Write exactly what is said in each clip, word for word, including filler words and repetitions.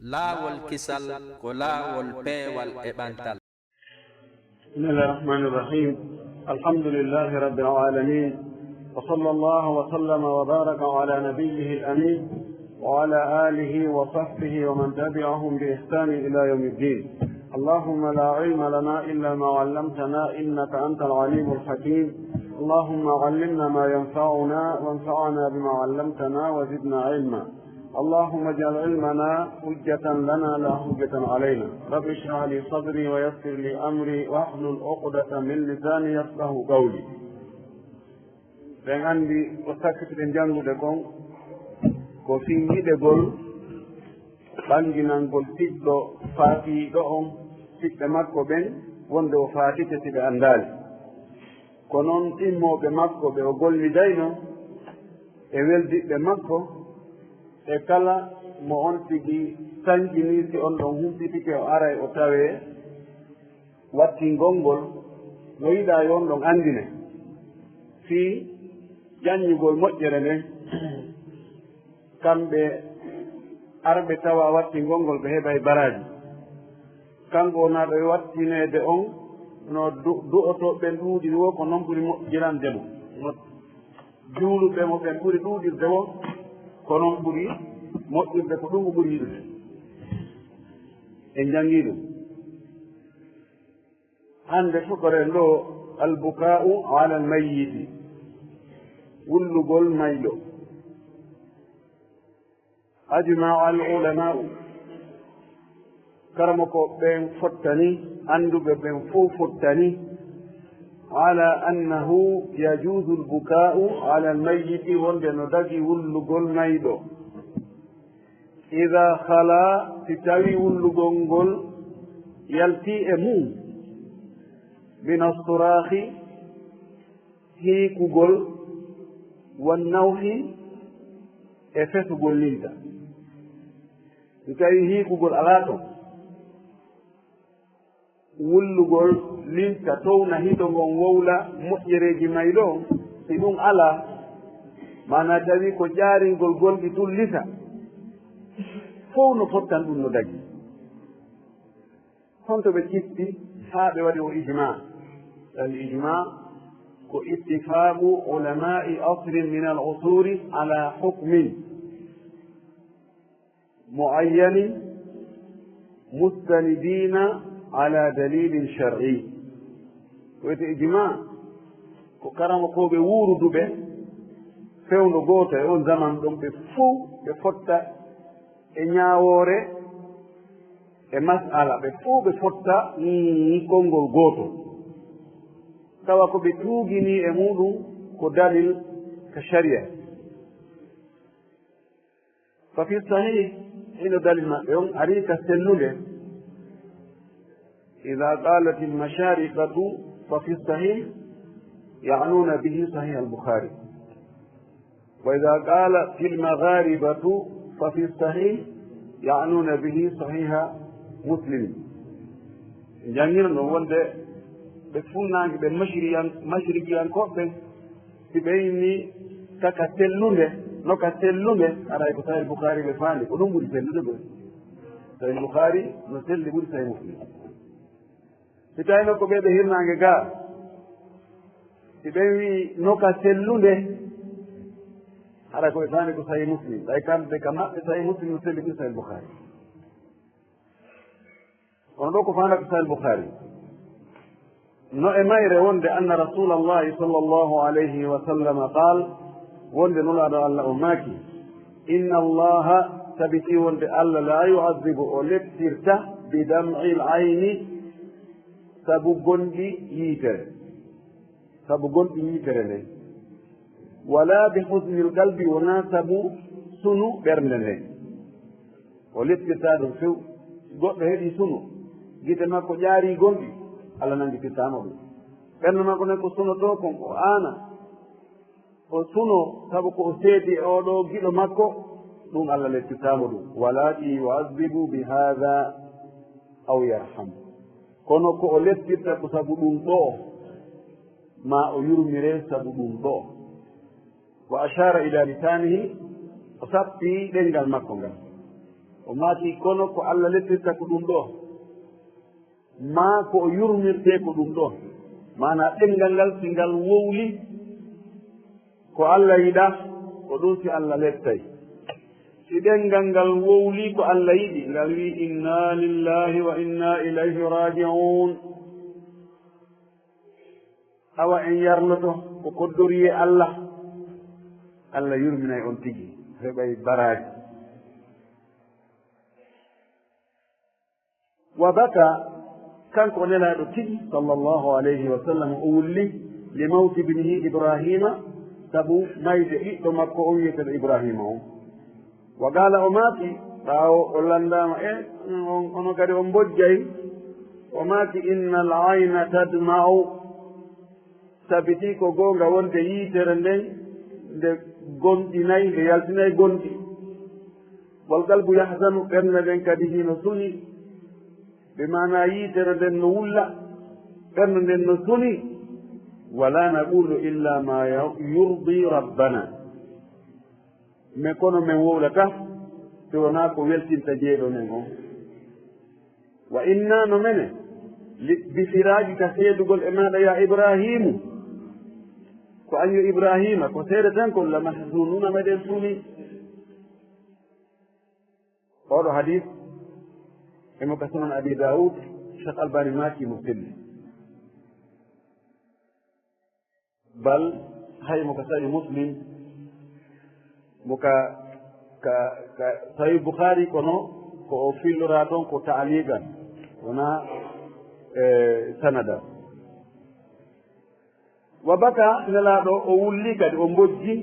Laawol kisal ko laawol peewal e ɓantal. بسم الله الرحمن الرحيم. الحمد لله رب العالمين. وصلى الله وسلم وبارك على نبيه الأمين وعلى آله وصحبه ومن تبعهم بإحسان إلى يوم الدين. اللهم لا علم لنا إلا ما علمتنا إنك أنت العليم الحكيم. اللهم علمنا ما ينفعنا وانفعنا بما علمتنا وزدنا علما. اللهم اجعل علمنا حجة لنا لا حجة علينا. رب اشرح لي صدري ويسر لي أمري واحلل عقدة من لساني يفقهوا قولي. Ɓen anndi ko sakkitiɗen janngude kon, ko fii yiɗegol ɓannginangol ɓiɗɗo faatiiɗo on, ɓiɓɓe makko ɓen, wonde o faatike si ɓe anndaali. Ko non ɗimmooɓe makko ɓe o gollidayno e weldiɓɓe makko, e kala mo on tigi sanjini, si on ɗon humpitike, o aray o tawee wattingol ngol, no yiɗaa yo on ɗon anndine fii ƴaññugol moƴƴere nden. Kamɓe arɓe tawa wattingol ngol, ɓe heɓay baraaji. Kanko wonaaɗo e wattineede on, no du-, du'otooɓe ɓen ɗuuɗiri woo, ko non ɓuri moƴƴirande mo. No juuluɓe mo ɓen ɓuri ɗuuɗirde woo, ko non ɓuri moƴƴirde, ko ɗum o ɓuri yiɗude. En janngii ɗum. Hannde sukoren ɗoo, البكاء على الميت, wullugol mayɗo. أجمع العلماء, karamokooɓe ɓen fottani, annduɓe ɓen fow fottani, على أنه يجوز البكاء على الميت, wonde no dagi wullugol mayɗo. إذا خلا, si tawii wullugol ngol yaltii e mum, من الصراخ, hiikugol, والنوح, e fesugol linta. Si tawii hiikugol alaa ton, wullugol linta towna hiɗo ngon wowla moƴƴereeji mayɗo on, si ɗum alaa, maanaa tawii ko jaaringol gonɗi tun lisa, fow no fottan ɗum no dagi. Honto ɓe cifti haa ɓe waɗi o ijmaa? Al ijmaa ko ittifaaqu ulamaa'i asrin min al usuri ala hukmin mu'ayyanin mustanidiina ala dalilin shar'i. Ko wiyetee ijmaa, ko karamokooɓe wuuruduɓe fewndo gooto e on zaman ɗon, ɓe fow ɓe fotta e ñaawoore e mas'ala, ɓe fow ɓe fotta, mm, konngol gooto. Tawa ko ɓe tuuginii e muuɗum ko dalil ka sharia. ففي الصحيح, hino dalil maɓɓe on ari ka sellunde, إذا قالت المشارقة ففي الصحيح يعنون به صحيح البخاري، وإذا قالت المغاربة ففي الصحيح يعنون به صحيح مسلم. Janngirno wonde ɓe funnaanke, ɓe mashriyan-, mashriqiyankooɓe, si ɓe inni ka ka sellunde, no ka sellunde, haray ko Sahih Bukhari ɓe faandi, ko ɗum ɓuri sellude ɓe. Sahih Bukhari no selli ɓuri Sahih Muslim. Si tawino ko ɓe ɓe hirnaange gaa, si ɓen wi'i no ka sellunde, haray ko ɓe faandi ko Sahih Muslim. Ɓay kamɓe ka maɓɓe Sahih Muslim no selli ɓuri Sahih Bukhari. Kono ɗoo ko faandaaka Sahih Bukhari. No e mayre wonde أن رسول الله صلى الله عليه وسلم قال, wonde Nulaaɗo Allah on maaki, إن الله, tabiti wonde Allah, لا يعذب, o leptirta, بدمع العين, sabu gonɗi yiitere. Sabu gonɗi yiitere nden. ولا بحزن القلب, wonaa sabu sunu ɓernde nden. O leptirtaa ɗum few. Si goɗɗo heɓii suno, gite makko ƴaarii gonɗi, Allah nangitirtaa mo ɗum. Ɓernde makko nden ko sunotoo kon, o aana, o sunoo, sabu ko o seedi e oo ɗoo giɗo makko, ɗum Allah leptirtaa mo ɗum. ولكن يعذب بهذا أو يرحم. Kono ko o leptirta ko sabu ɗum ɗoo, maa o yurmire sabu ɗum ɗoo. وأشار إلى لسانه, o sappi ɗemngal makko ngal. O maaki, kono ko Alla leptirta ko ɗum ɗoo, maa ko o yurmirtee ko ɗum ɗoo. Maanaa ɗemngal ngal, si ngal wowli ko Alla yiɗaa, ko ɗum si Alla leptay. Si ɗemngal ngal wowli ko Alla yiɗi, ngal wi'i, "Inna lillahi wa inna ilayhi raji'un." Awa en yarloto ko koddorii e Alla. Alla yurminay on tigi, heɓay baraaji. Wa baka, kanko Nelaaɗo tigi, sallallahu alayhi wa sallam, o wulli, li mawti ibnihi Ibrahima, sabu mayde ɓiɗɗo makko on wi'eteeɗo Ibrahima on. Wa qaala, o maaki, ɓaawo o lanndaama e on, onon kadi on mbojjay, o maaki, "Innal ayna tadma'u." Sabitii ko goonga wonde yiitere nden, nde gomɗinay, nde yaltinay gonɗi. "Wal qalbu yahzanu", ɓernde nden kadi hino suni. Bi maanaa yiitere nden no wulla, ɓernde nden no suni. "Wala naqulu illa ma yurdi rabbana." Men kono men wowlataa si wonaa ko weltinta Jeyɗo men on. "Wa inna", no menen, li, "bi firaqika", seedugol e maaɗa, yaa Ibraahiimu, ko an yo Ibraahiima, ko seede tan kon, "la mahzunuuna", meɗen suni. Ooɗo hadiis, e mo ka Sunan Abi Daawud, Cheikh Albani maaki mo selli. Bal, hay mo ka Sahih Muslim, mo ka, ka, ka Sahih Bukhari, kono ko o filloraa ton ko ta'liqan, wonaa, e, sanada. Wa baka, Nelaaɗo o wulli kadi, o mbojji,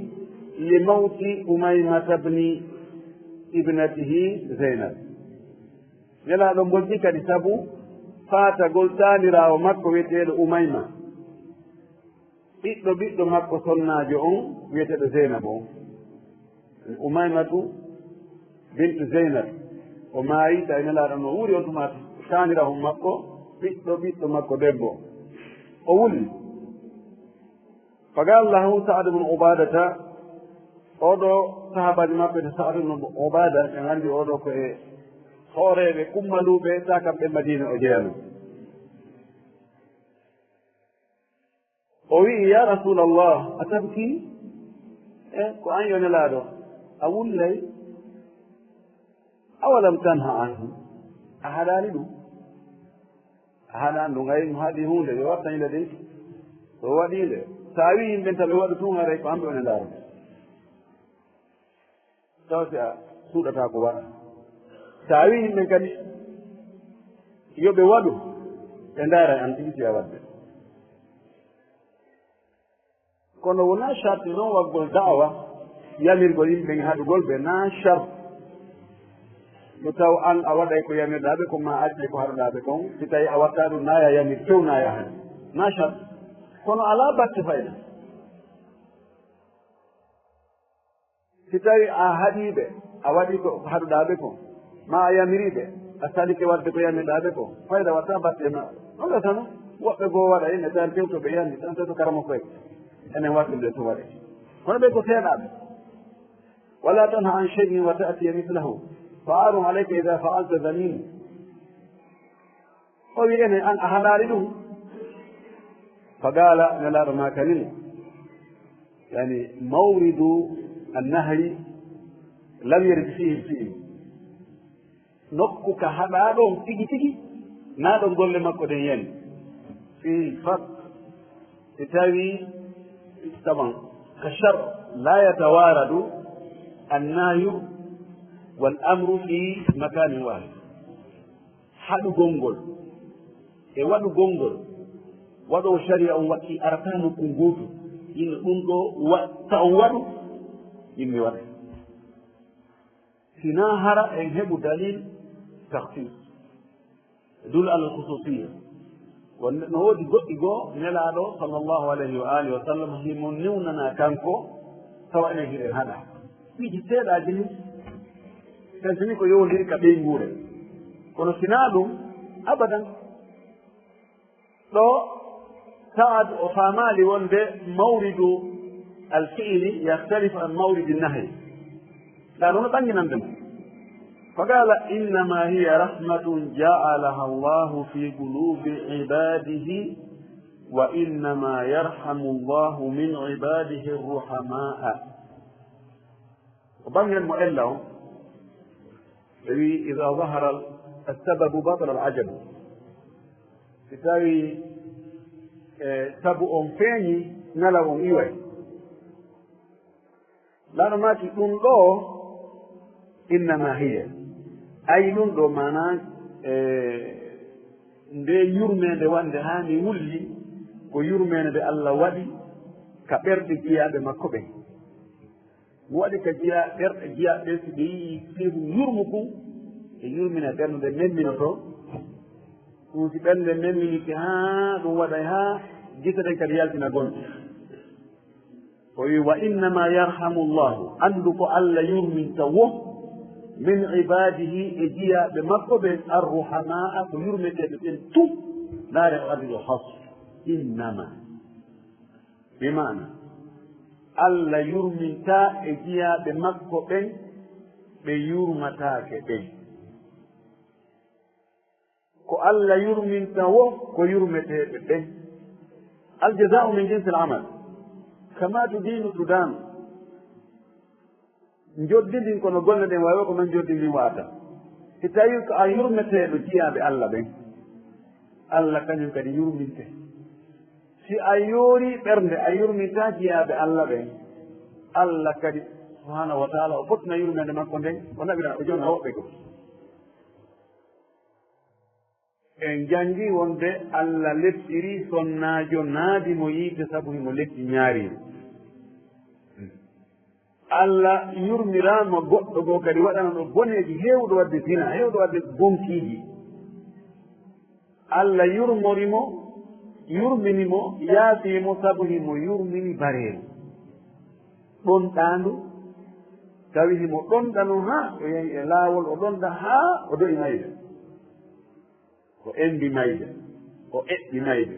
li mawti Umaymata bni ibnatihi Zaynab. Nelaaɗo mbojji kadi sabu faatagol taaniraawo makko wi'eteeɗo Umayma. Ɓiɗɗo ɓiɗɗo makko sonnaajo on wi'eteeɗo Zeynab on. Umaymatu bintu Zeynab. O maayi, tawi Nelaaɗo no wuuri on tuma, taaniraawo makko, ɓiɗɗo ɓiɗɗo makko debbo. O wuli. Faqaala lahu Sa'd ibn Ubaadata, oo ɗoo sahaabaajo makko wi'eteeɗo Sa'd ibn Ubaada, en anndi oo ɗoo ko e hooreeɓe kummaluuɓe, taa kamɓe Madiina o jeyanoo. O wi'i, "Yaa Rasuulallah, a tabkii?" E, ko an yo Nelaaɗo, a wullay? "Awalam tanha anhu?" A haɗaali ɗum? A haɗaani ɗum, ay mo haɗi huunde, yo wattane nde ɗen. So waɗii nde, so a wi'i yimɓe tan ɓe waɗu tun, haray ko an ɓe woni ndaarde. Taw si a suuɗataa ko waɗa. Si a wi'i yimɓe kadi yo ɓe waɗu, ɓe ndaaray an tigi si a waɗde. Kono wonaa sharti non waɗgol da'awa, yamirgol yimɓe ɓen haɗugol ɓe, naa sharti. Yo taw an a waɗay ko yamirɗaa ɓe kon, maa a accay ko haɗuɗaa ɓe kon, si tawii a wattaa ɗum, naa yo a yamir, few naa yo a haɗu. Naa sharti. Kono alaa batte fayda. Si tawii a haɗii ɓe, a waɗii ko haɗuɗaa ɓe kon, maa a yamirii ɓe, a salike waɗde ko yamirɗaa ɓe kon, fayda waɗtaa batte e maɓɓe. Non ka sano, woɓɓe goo waɗa, ene tan tewto ɓe yandi, tan tewto karamoko en. Enen waɗɗum ɗe tun waɗe. Kono ɓe ko seeɗaaɓe. "Wala tanha an shay'in wa ta'tiya mithlahu, fa arun alayka idha fa'alta zanim." O wi'i, "Ene an a haɗaali ɗum?" Fa qaala, Nelaaɗo maakani mo, yani, mawridu annahyi lam yarid fihi fi'l. Nokku ka haɗaa ɗon tigi tigi, naa ɗon golle makko ɗen yani. Fii fat, si tawii, taban, ka shar, laa yatawaaradu annahyu wal amru fii makaanin waahid. Haɗugol ngol e waɗugol ngol, waɗoowo shari'a on waɗi arataa nokku ngootu, inna ɗum ɗoo wa-, ta on waɗu, yimɓe waɗa. Sinaa hara en heɓu dalil takhsis, yadullu alal khususiyya. Wonde no woodi goɗɗi goo, Nelaaɗo sallallahu alayhi wa alihi wa sallam himo newnanaa kanko, tawa enen hiɗen haɗa. Piiji seeɗaaji ni, tawi so ni ko yowondiri ka ɓeynguure. Kono sinaa ɗum, abadan. Ɗoo, Sa'ad o faamaali wonde mawridu al-fi'li yakhtalifu an mawridi nahyi. Ɗaa ɗoo no ɓannginande mo. فقال: إنما هي رحمة جعلها الله في قلوب عباده، وإنما يرحم الله من عباده الرحماء. Ko bannge mo ella on, ɓe wi'i: إذا ظهر السبب بطل العجب. Si tawii, e, sabu on feeñi, ŋalaw on iway. Laɗo maaki ɗun ɗoo, innama hiya. Ay ɗun ɗoo maanaa, e, nde yurmeende wonnde haa mi wulli, ko yurmeende nde Alla waɗi ka ɓerɗe jiyaaɓe makko ɓen. Waɗi ka jiya-, ɓerɗe jiyaaɓe ɓen, si ɓe yi'ii siru yurmu kun, ɓe yurmina ɓernde nden memminotoo. Ɗun si ɓernde nden memminike haa ɗun waɗay haa gite ɗen kadi yaltina gonɗe. O wi'i: وإنما يرحم الله, anndu ko Alla yurminta wo, من عباده, e jiyaaɓe makko ɓen, الرحماء, ko yurmeteeɓe ɓen tun. Ndaare o addi ɗoo hasr, innama. Bi maana, Alla yurmintaa e jiyaaɓe makko ɓen ɓe yurmataake ɓen. Ko Alla yurminta wo ko yurmeteeɓe ɓen. الجزاء من جنس العمل. كما تدين تدان. Njoɓdi ndin ko no golle ɗen wa'i, ko non njoɓdi ndin wa'ata. Si tawii ko a yurmeteeɗo jiyaaɓe Alla ɓen, Alla kañun kadi yurminte. Si a yoorii ɓernde, a yurmintaa jiyaaɓe Alla ɓen, Alla kadi, subhaanahu wa ta'aala, o fottina yurmeende makko nden, o naɓira, o jonna woɓɓe goo. En janngi wonde Alla leptiri sonnaajo naadi mo yiite sabu himo lepti ɲaariiri. Alla yurmiraama goɗɗo goo kadi waɗanano boneeji heewuɗo waɗde zina, heewuɗo waɗde bonkiiji. Alla yurmori mo, yurmini mo, yaafii mo sabu himo yurmini bareeru. Ɗonɗaandu, tawi himo ɗonɗano haa o yahi e laawol, o ɗonɗa haa o do'i mayde. O embi mayde, o eɓɓi mayde.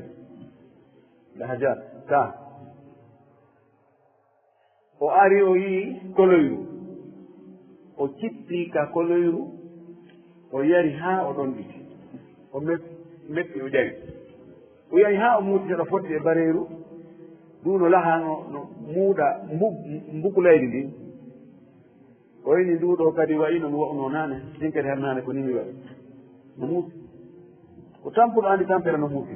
Lahajat, ka. O ari, o yi'i koloyru. O cippi ka koloyru, o yari haa o ɗonɗiti. O mep-, meppi, o ƴari. O yahi haa o muuti seɗa fotti e bareeru. Ndu no lahaa no, no muuɗa mbu-, mbukulaydi ndin. O inni ndu ɗoo kadi wa'i no mi wa'unoo naane, min kadi har naane ko nii mi wa'i. No muusi. Ko tampuɗo anndi tampere no muusi.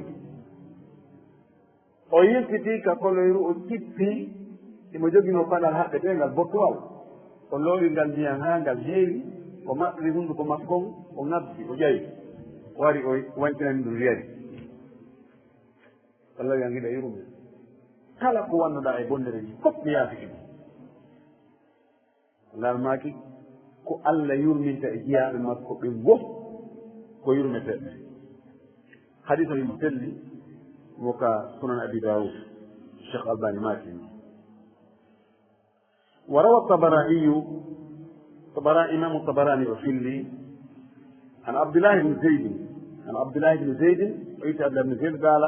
O yiltitii ka koloyru, o cippi, himo joginoo paɗal haɓɓeteengal bottowal. O loowi ngal ndiyan haa ngal heewi, o maɓɓiri hunnduko makko on, o ŋabbi, o ƴawi. O wari, o wañtinani ɗum, yari. Alla wi'an hiɗa yurme. Kala ko wannoɗaa e bonnere ni, fof mi yaafike ɗum. Laal maaki, ko Alla yurminta e jiyaaɓe makko ɓen fof, ko yurmeteeɓe. Hadiis on himo selli, mo ka Sunan Abi Daawud, Cheikh Albani maaki. وروى الطبراني، طبرا-، إمام الطبراني وفيلي، عن عبد الله بن زيد، عن عبد الله بن زيد، ويت عبد الله بن زيد قال،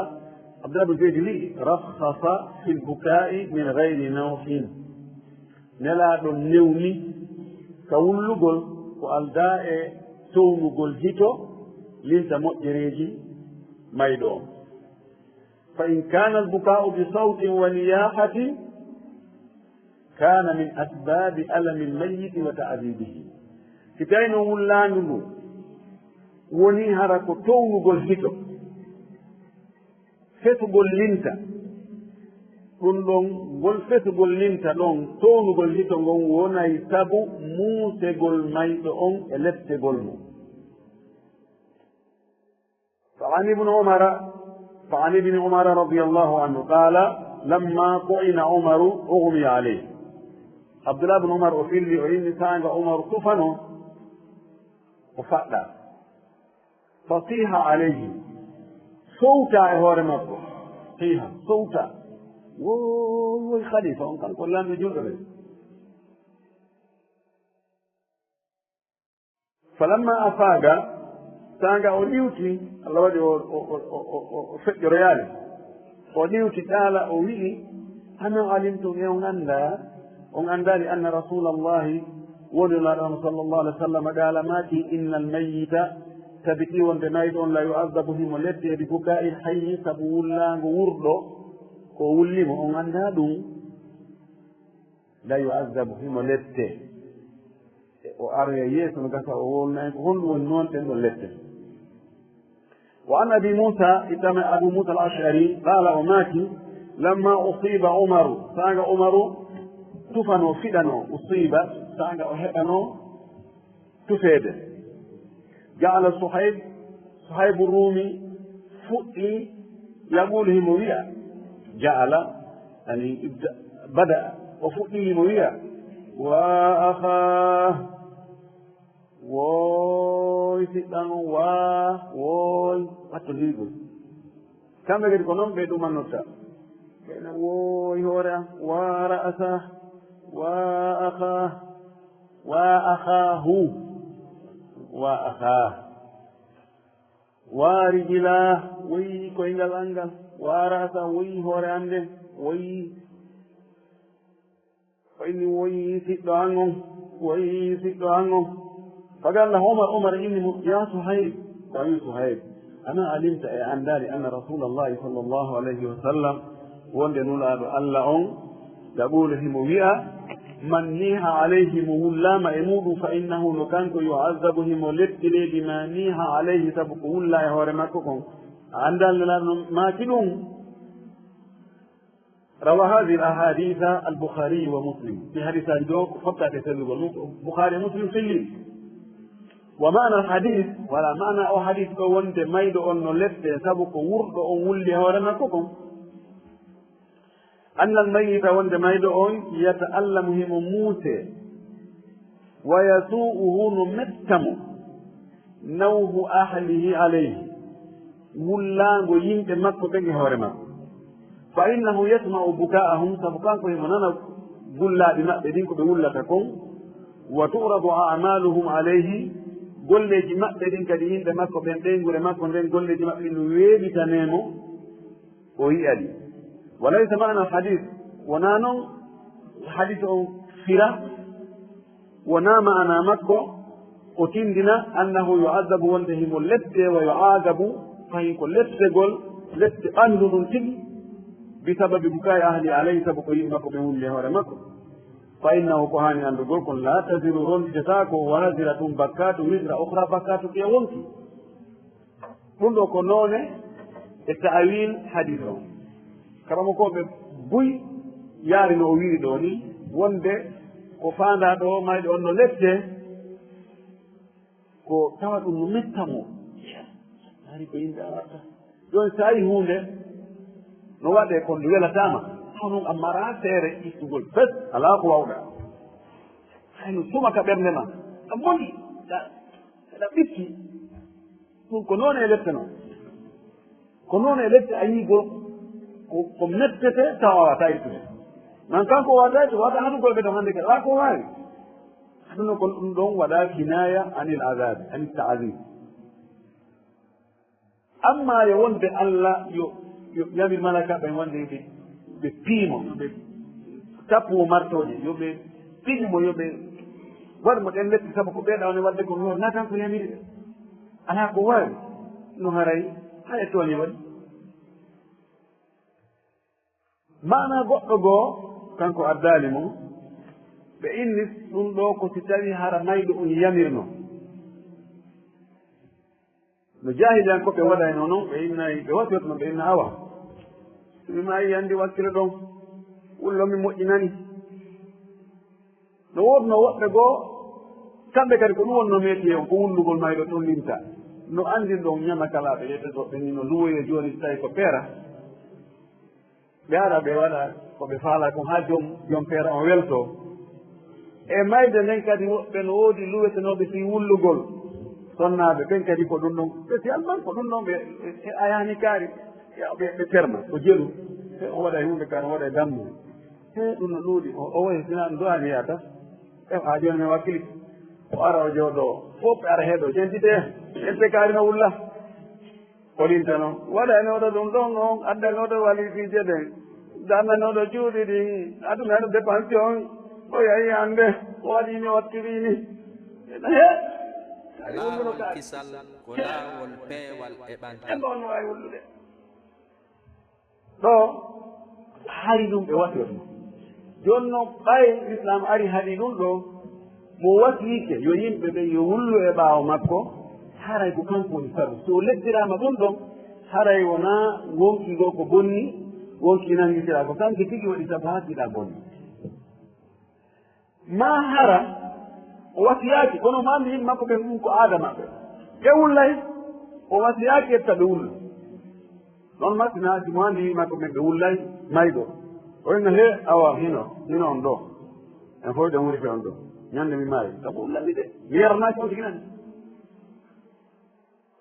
عبد الله بن زيد لي رخص في البكاء من غير نوح. Nelaaɗo newni ka wullugol ko aldaa e townugol hito, linta moƴƴereeji mayɗo on. فإن كان البكاء بصوت ونياحة كان من أسباب ألم الميت وتعذيبه. Si tawii no wullaandu ndun wonii hara ko townugol hito, fesugol linta, ɗun ɗon, ngol fesugol linta ɗon, townugol hito ngon wonay sabu muusegol mayɗo on e leptegol mo. فعن ابن عمر، فعن ابن عمر رضي الله عنه قال: لما طعن عمر أغمي عليه. Abdullah ibn Umar o filli, o inni saanga Umar tufano, o faɗɗa. فصيح عليه. Sowta e hoore makko. Siha, sowta. Woy, woy, khalifa on kanko lanɗo julɓe ɓen. فلما أفاق، saanga o ɗiwti, Allah waɗi o, o, o feƴƴoroyaali. O ɗiwti, قال، o wi'i: أما علمتم، e on anndaa, on anndaali, أن رسول الله Wonde Nulaaɗo on sallallahu alaihi wa sallam qaala maaki, "Innal mayyita," tabiti wonde mayɗo on, "la yu'azzabu," himo lettee, "bi bukaa'il hayyi," sabu wullaango wurɗo, ko wulli mo, on anndaa ɗum. "La yu'azzabu," himo lettee. E o aroya yeeso no gasa o wowlana en ko honɗum woni non ɗen ɗon lette. Wa an Abi Muusa, ittama Abu Muusa al-Ash'ari, qaala, o maaki, lamma usiba Umaru, saanga Umaru tufanoo, fiɗanoo, usiba, saanga o heɓanoo tufeede. Ja'ala Suhayb, Suhaybu Ruumi fuɗɗi yaquulu, himo wi'a, ja'ala, yani, ibda, bada, o fuɗɗi himo wi'a, wa akhaa, wooy siɗɗan on, waa, wooy, watto liigol. Kamɓe kadi ko non ɓe ɗumannotta. Ɓe na wooy hoore an, waa ra'asa, waa akhaa, waa akhaahu, waa akhaa. Waa rijilaa, woy koyngal an ngal. Waa ra'asa, woy hoore an nden. Woy. O inni, woy siɗɗo an on, woy siɗɗo an on. Faqaala Umar, Umar inni mo, yaa Suhayb, ko an Suhayb, amaa alimta, e anndaali, anna Rasuulallahi sallallahu alayhi wa sallam, wonde Nulaaɗo Alla on, yaquulu, himo wi'a, man niiha alayhi, mo wullaama e muuɗum, fa innahu, no kanko, yu'azzabu, himo lettinee, bimaa niiha alayhi, sabu ko wullaa e hoore makko kon. A anndaali Nulaaɗo no maaki ɗum? Rawa hadhihi al-ahaditha al-Bukhari wa Muslim. Ɗii hadiisaaji ɗoo ko fottaaki e sellugol mum, ko Bukhari e Muslim fillii. Wa ma'na al-hadith, wala ma'na o hadiis ɗoo wonde mayɗo on no lette sabu ko wurɗo on wulli e hoore makko kon. Anna al-mayyita, wonde mayɗo on, yata'allamu, himo muusee. Wa yasuu'uhu, no metta mo, nawhu ahlihi alayhi, wullaango yimɓe makko ɓen e hoore makko. Fa innahu yasma'u bukaa'ahum, sabu kanko himo nana gullaaɗi maɓɓe ɗin ko ɓe wullata kon. Wa tu'radu a'maaluhum alayhi, golleeji maɓɓe ɗin kadi yimɓe makko ɓen, ɓeynguure makko nden, golleeji maɓɓe ɗin no weeɓitanee mo. O yi'a ɗi. Wa laysa ma'na al-hadith, wonaa non hadith on fira, wonaa ma'ana makko, o tindina annahu yu'adhabu, wonde himo lette, wa yu'aqabu, fahin ko lettegol, lette ɓandu ndun tigi, bi sababi bukai ahli alayhi, sabu ko yimɓe makko ɓe wulli e hoore makko. Fa innahu, ko haani anndugol kon, la taziru, rontitetaako, waziratun, bakkaatu, wizra ukhra, bakkaatu kiya wonki. Ɗum ɗoo ko noone e ta'awil hadis on. Karamokooɓe buy yaari no o wi'i ɗoo ni, wonde ko faandaa ɗoo, mayɗo on no lette, ko tawa ɗum no metta mo. Hari ko yimɓe a waɗta. Jooni so a yii huunde no waɗee kon, nde welataa ma, taw non a maraa feere ittugol, bes, alaa ko waawɗaa. Hay no suma ka ɓernde ma, a moni, aɗa, aɗa ɓitti. Ɗum ko noon e lette non. Ko noon e lette a yii goo, ko, ko mettete tawa a waawataa ittude. Nan kanko o waawataa ittude, waawataa haɗugol ɓe ton hannde kadi, alaa ko waawi. Aduna kon ɗum ɗon waɗaa kinaaya anil adaabi, anit ta'azim. Amma yo wonde Alla yo, yo yamir malaaka ɓen wonde yo ɓe, ɓe piimo, yo ɓe tappo martooje, yo ɓe piɗi mo, yo ɓe waɗu mo ɗen leppi, sabu ko ɓee ɗawne waɗde kon, no natan ko yamiri ɓe. Alaa ko waawi, no haray haya tooñe waɗi. Maana goɗɗo goo, kanko addaali mo, ɓe inni ɗum ɗoo ko si tawii hara mayɗo on yamirno. No jaahiliyankooɓe waɗayno non, ɓe innay, ɓe wasiyotono, ɓe inna, "Awa, so mi maayii, anndi wakkilo ɗon, wullo mi moƴƴinani." No woodno woɓɓe goo, kamɓe kadi ko ɗum wonnoo metiye on, ko wullugol mayɗo tollinta. No anndin ɗon ñamakalaaɓe yettotooɓe ni no luwoyee jooni, so tawii ko peera. Ɓe ara ɓe waɗa ko ɓe faalaa kon haa jom, jom peera on weltoo. E mayde nden kadi woɓɓe no woodi luwetenooɓe fii wullugol. Sonnaaɓe ɓen kadi ko ɗum ɗon. Spécialement ko ɗum ɗon ɓe, ɓe, ɓe ayaani kaari. Ɓe, ɓe terma, ko jelu. He o waɗa e huunde kaari, o waɗa e dammu. He ɗum no ɗuuɗi. O, o wayi sinaa ɗum du'aani yaata. E haa jooni mi wakkili. O ara o jooɗoo. Fof ɓe ara heɗo. Jentite. Jente kaari no wulla. Kolintano. Waɗanooɗo ɗum ɗon on, addanooɗo waliisiije ɗen, darnanooɗo cuuɗi ɗin, adunaaɗo dépense on. O yahi hannde, o waɗii ni, o waɗtirii ni. He, kadi wulluno kaari. Laawol kisal ko laawol peewal e ɓantal. En ɗon no waawi wullude. Ɗo hari ɗum ɓe wasiya ɗum. Jooni non, ɓay Lislaam ari haɗi ɗum ɗo, mo wasiyike yo yimɓe ɓen yo wullu e ɓaawo makko, haray ko kanko woni sabu. Si o leddiraama ɗum ɗon, haray wonaa wonki goo ko bonni, wonki nangitiraa ko kanki tigi waɗi sabu haa kiɗaa bonni. Maa hara o wasiyaaki, kono mo anndi yimɓe makko ɓen ɗum ko aada maɓɓe. Ɓe wullay, o wasiyaaki etta ɓe wullu. Ɗon masina, si mo anndi yimɓe makko ɓen ɓe wullay, mayɗo. O inna, "He, awa, hino, hino on ɗo. En fow ɗen wurike on ɗo. Ñande mi maayi, sabu wullani de. Mi yaranaaki on tigi nani."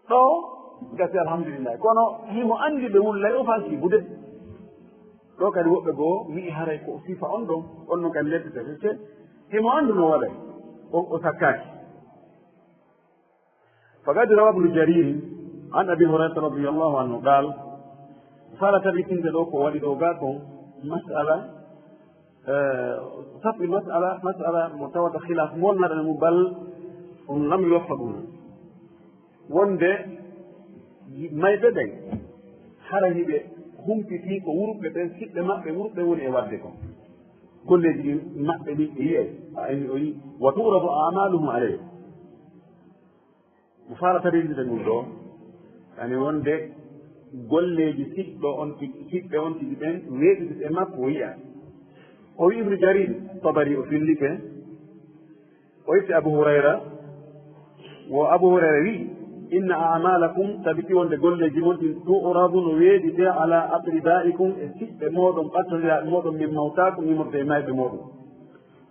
Ɗo gasi, alhamdulillahi. Kono himo anndi ɓe wullay, o fansii bude. Ɗo kadi woɓɓe goo wi'i haray ko o sifa on ɗon, on non kadi lettete, te himo anndu no waɗay, o, o sakkaaki. Faqad rawa Ibnu Jarir an Abi Hurayrata radiyallahu anhu qal, fala tabitinde ɗo ko waɗi ɗo gaa kon, mas'ala, eh, safi mas'ala, mas'ala mo tawata khilaf mo naɗa mu bal on lam yuwaffaquna. Wonde mayɓe ɓen, hara hiɓe humpitii ko wurɓe ɓen, siɓɓe maɓɓe wurɓe woni e waɗde kon. Golleeji ɗin maɓɓe ɗin ɓe yi'ay, a anndi o yi'i, "Wa tu'radu a'maluhum alayhi." Mo faala tabitinde ngun ɗo, yani wonde golleeji siɓɓo on tigi, siɓɓe on tigi ɓen weeɓitete e makko, o yi'a. O wi'i Ibnu Jarir Tabari, o fillike, o itti Abu Hurayra, wo Abu Hurayra wi'i, "Inna a'malakum, tabiti wonde golleeji mon ɗin, tu'radu, no weeɓite, ala aqribaikum, e siɓɓe mooɗon, ɓattondiraaɓe mooɗon, min mawtakum, immorde e mayɓe mooɗon.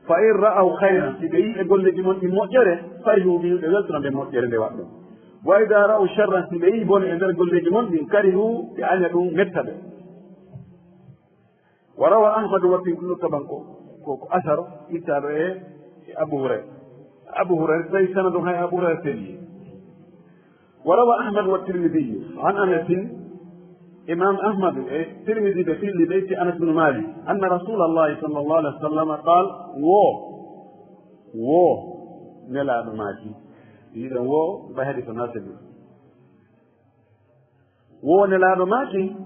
Fa in ra'aw khayran, si ɓe yi'i e golleeji mon ɗin moƴƴere, farihu bihi, ɓe weltora nde moƴƴere nde waɗɗon. Wa idha ra'aw sharran, si ɓe yi'i bone e nder golleeji mon ɗin, karihu, ɓe aña ɗum, metta ɓe." Wa rawa Ahmadu, watti ɗum ɗo taban ko, ko, ko asar ittaaɗo e, e Abu Hurayra. Abu Hurayra, tawi sanadun hay Abu Hurayra selli. Wa rawa Ahmad wa Tirmidhi an Anas, Imam Ahmad e Tirmidhi ɓe filli ɓe itti Anas bin Malik, anna Rasulallahi sallallahu alaihi wasallam qal, wo, wo, Nelaaɗo maaki, yiɗon wo, ɓay hadis o na selli. Wo Nelaaɗo maaki,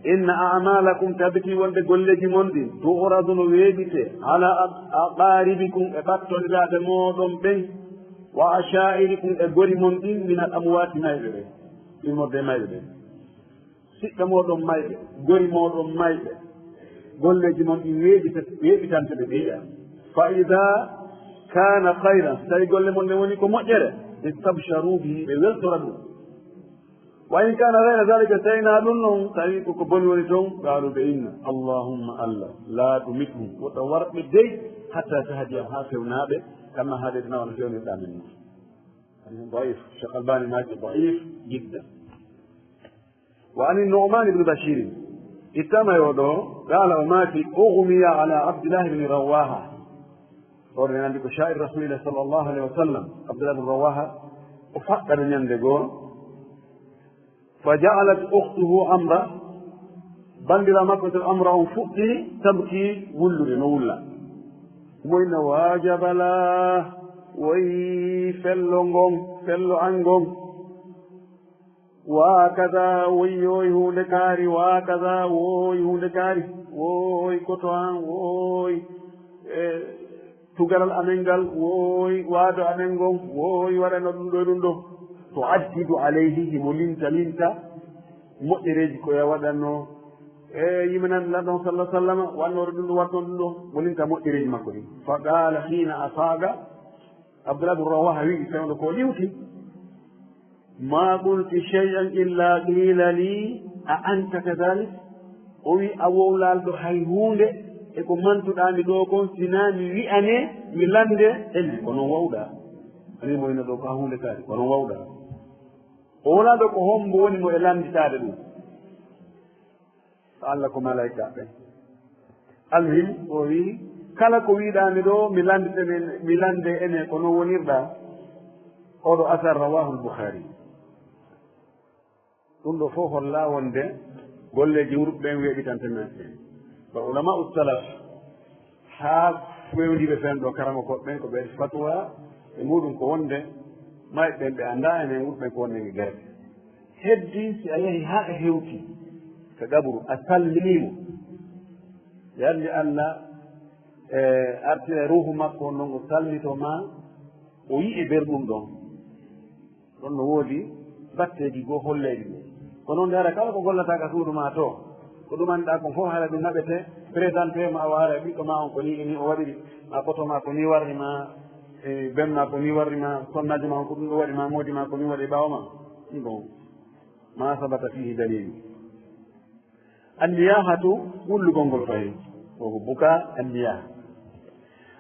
"Inna a'malakum, tabiti wonde golleeji mon ɗin, tu'radu, no weeɓite, ala a-, aqaribikum, e ɓattondiraaɓe mooɗon ɓen, wa asha'irikum, e gori mon ɗin, min al amwaati, mayɓe ɓen, immorde e mayɓe ɓen. Siɓɓe mooɗon mayɓe, gori mooɗon mayɓe, golleeji mon ɗin weeɓita-, weeɓitante ɓe ɓe yi'a. Fa idha kana khayran, si tawi golle mon ɗen woni ko moƴƴere, istabsharu bihi, ɓe weltora ɗum." Wa in kana ghayra dhalika, tawi na ɗum non, tawi ko ko boni woni ton, qaalu, ɓe inna, "Allahumma, Allah, la tumitu, wota warɓe dey, hatta tahdiyahum, haa fewnaɓe, kama hadaytana, wano fewnirɗa min non." Hadis daif, Cheikh Albani maaki daif jiddan. Wa an Nu'man ibn Bashir, ittama yo ɗo, qala, o maaki, ughmiya ala Abdullah ibn Rawaha. Oɗon anndi ko sha'ir Rasulillah sallallahu alaihi wasallam, Abdullah bin Rawaha, o faɗɗano ñande goo. Fa ja'alat ukhtuhu Amra, bandira makko to Amra on fuɗɗi tabki, wullude no wulla. Mo inna, "Wa jabala, woy fello ngon, fello an ngon." Wa kaza, woy, woy, huunde kaari, wa kaza, woy, huunde kaari, woy, koto an, woy, e, tugalal amen ngal, woy, waado amen ngon, woy, waɗano ɗum ɗo e ɗum ɗo. Tu'addidu alayhi, himo linta, linta moƴƴereeji ko ya waɗanno, e, yimɓe nan lan ɗon sallallahu alaihi wasallam, waɗnoɗo ɗum ɗo, waɗno ɗum ɗo, mo linta moƴƴereeji makko ɗin. Fa qala hina afaga, Abdullah bin Rawaha wi'i, fewndo ko o ɗiwti, "Ma qulti shay'an illa qila li, a anta kadhalik?" O wi'i, "A wowlalɗo hay huunde e ko mantuɗaa mi ɗoo kon, sinaa mi wi'ane, mi lande, ene, ko non wawɗaa?" Ani mo ina ɗoo ko a huunde kaari, ko non wawɗaa. O wowlalɗo ko hombo woni mo e landitaade ɗum? Alla ko malaa'ikaaɓe. Almuhim, o wi'i, kala ko wi'ɗaa mi ɗoo, mi landite, mi, mi lande ene ko non wonirɗaa. Oɗo asar rawahul Bukhari. Ɗum ɗo fof holla wonde golleeji wurɓe ɓen weeɓitante men. Ba ulama salaf, haa Fewndiiɓe fen ɗoo karamokooɓe ɓen ko ɓe fatwa e muɗum ko wonde mayɓe ɓen ɓe anndaa, enen wuuruɓe ɓen ko wonde ɓe gardi. Heddii si a yahii haa ɓe hewtii ka qaburu, a salminii mo, yardi Alla e artira ruuhu makko on ɗon, o salmitoo ma, o yi'e berɗum ɗon. Ɗon no woodi batteeji goo holleeɗi ɗum. Ko non de hara kala ko gollataa ka suudu maa too, ko ɗumanɗaa kon fof hara ɗum naɓete, présentee ma, awa hara ɓiɗɗo maa on ko nii e nii o waɗiri, maa poto maa ko nii warri maa, e ben maa ko nii warri maa, sonnaajo maa on ko ɗum ɗo waɗi maa, moodi maa ko nii waɗi ɓaawo maa. Ɗum ɗon, ma sabata fiihi daliilu. Anniyahatu, wullugol ngol fahin. Ko ko buka anniyaha.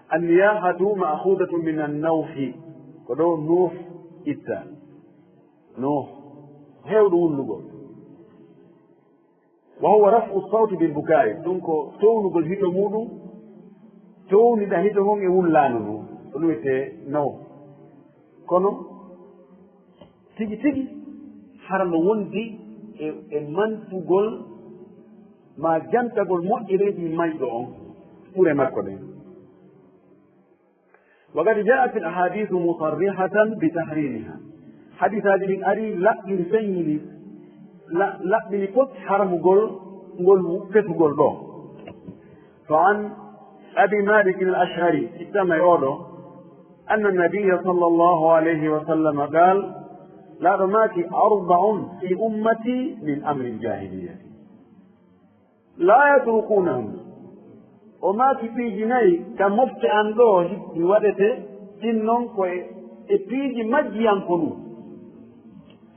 Anniyahatu ma'khudatu min an-nawhi. Ko ɗo nuh itta. Nuh. Heewɗo wullugol. Wa huwa raf'u sawti bil bukai. Ɗum ko townugol hito muɗum. Townida hito ngon e wullaandu ndun. Ko ɗum wi'etee nawh. Kono tigi tigi, hara no wondi e, e mantugol maa jantagol moƴƴereeji mayɗo on, ɓure makko ɗen. Wa qad ja'at al ahadithu musarrihatan bi tahrimiha. Hadisaaji ɗin ari laɓɓiri, feññini, la-, laɓɓini poti haramugol ngol wu-, fetugol ɗoo. Fa an Abi Malik al-Ash'ari, ittama e oo ɗoo, anna nabiyya sallallahu alayhi wa sallam qaal, Laaɗo maaki, arba'un fi ummati min amri al-jahiliyyati. La yatrukunahun. O maaki piiji nayi ka mofte an ɗoo hi-, hi waɗete, ɗin non ko e, e piiji majjiyankonu.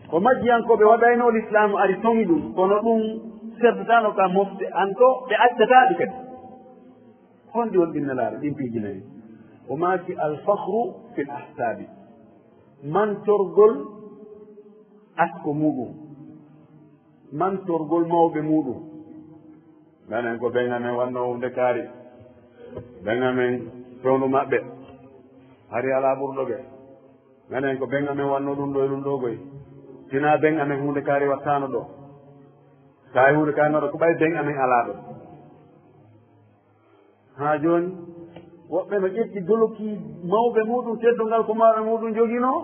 Ko majjiyankooɓe waɗayno Lislaamu ari toŋi ɗum, kono ɗum seddataano ka mofte an ɗoo, ɓe accataa ɗi kadi. Honɗi woni ɗin nelaaɗo, ɗin piiji nayi? O maaki, al fakhru fil ahsabi, mantorgol asko muɗum, mantorgol mawɓe muɗum. Menen ko ben amen wannoo huunde kaari, ben amen fewndo maɓɓe, hari alaa ɓurɗo ɓe. Menen ko ben amen wannoo ɗum ɗoo e ɗum ɗoo goy. Sinaa ben amen huunde kaari wattaano ɗoo. Kaa e huunde kaari no ɗoo ko ɓay ben amen alaa ɗoo. Haa jooni, woɓɓe no ƴetti doloki mawɓe muɗum, teddungal ko mawɓe muɗum joginoo.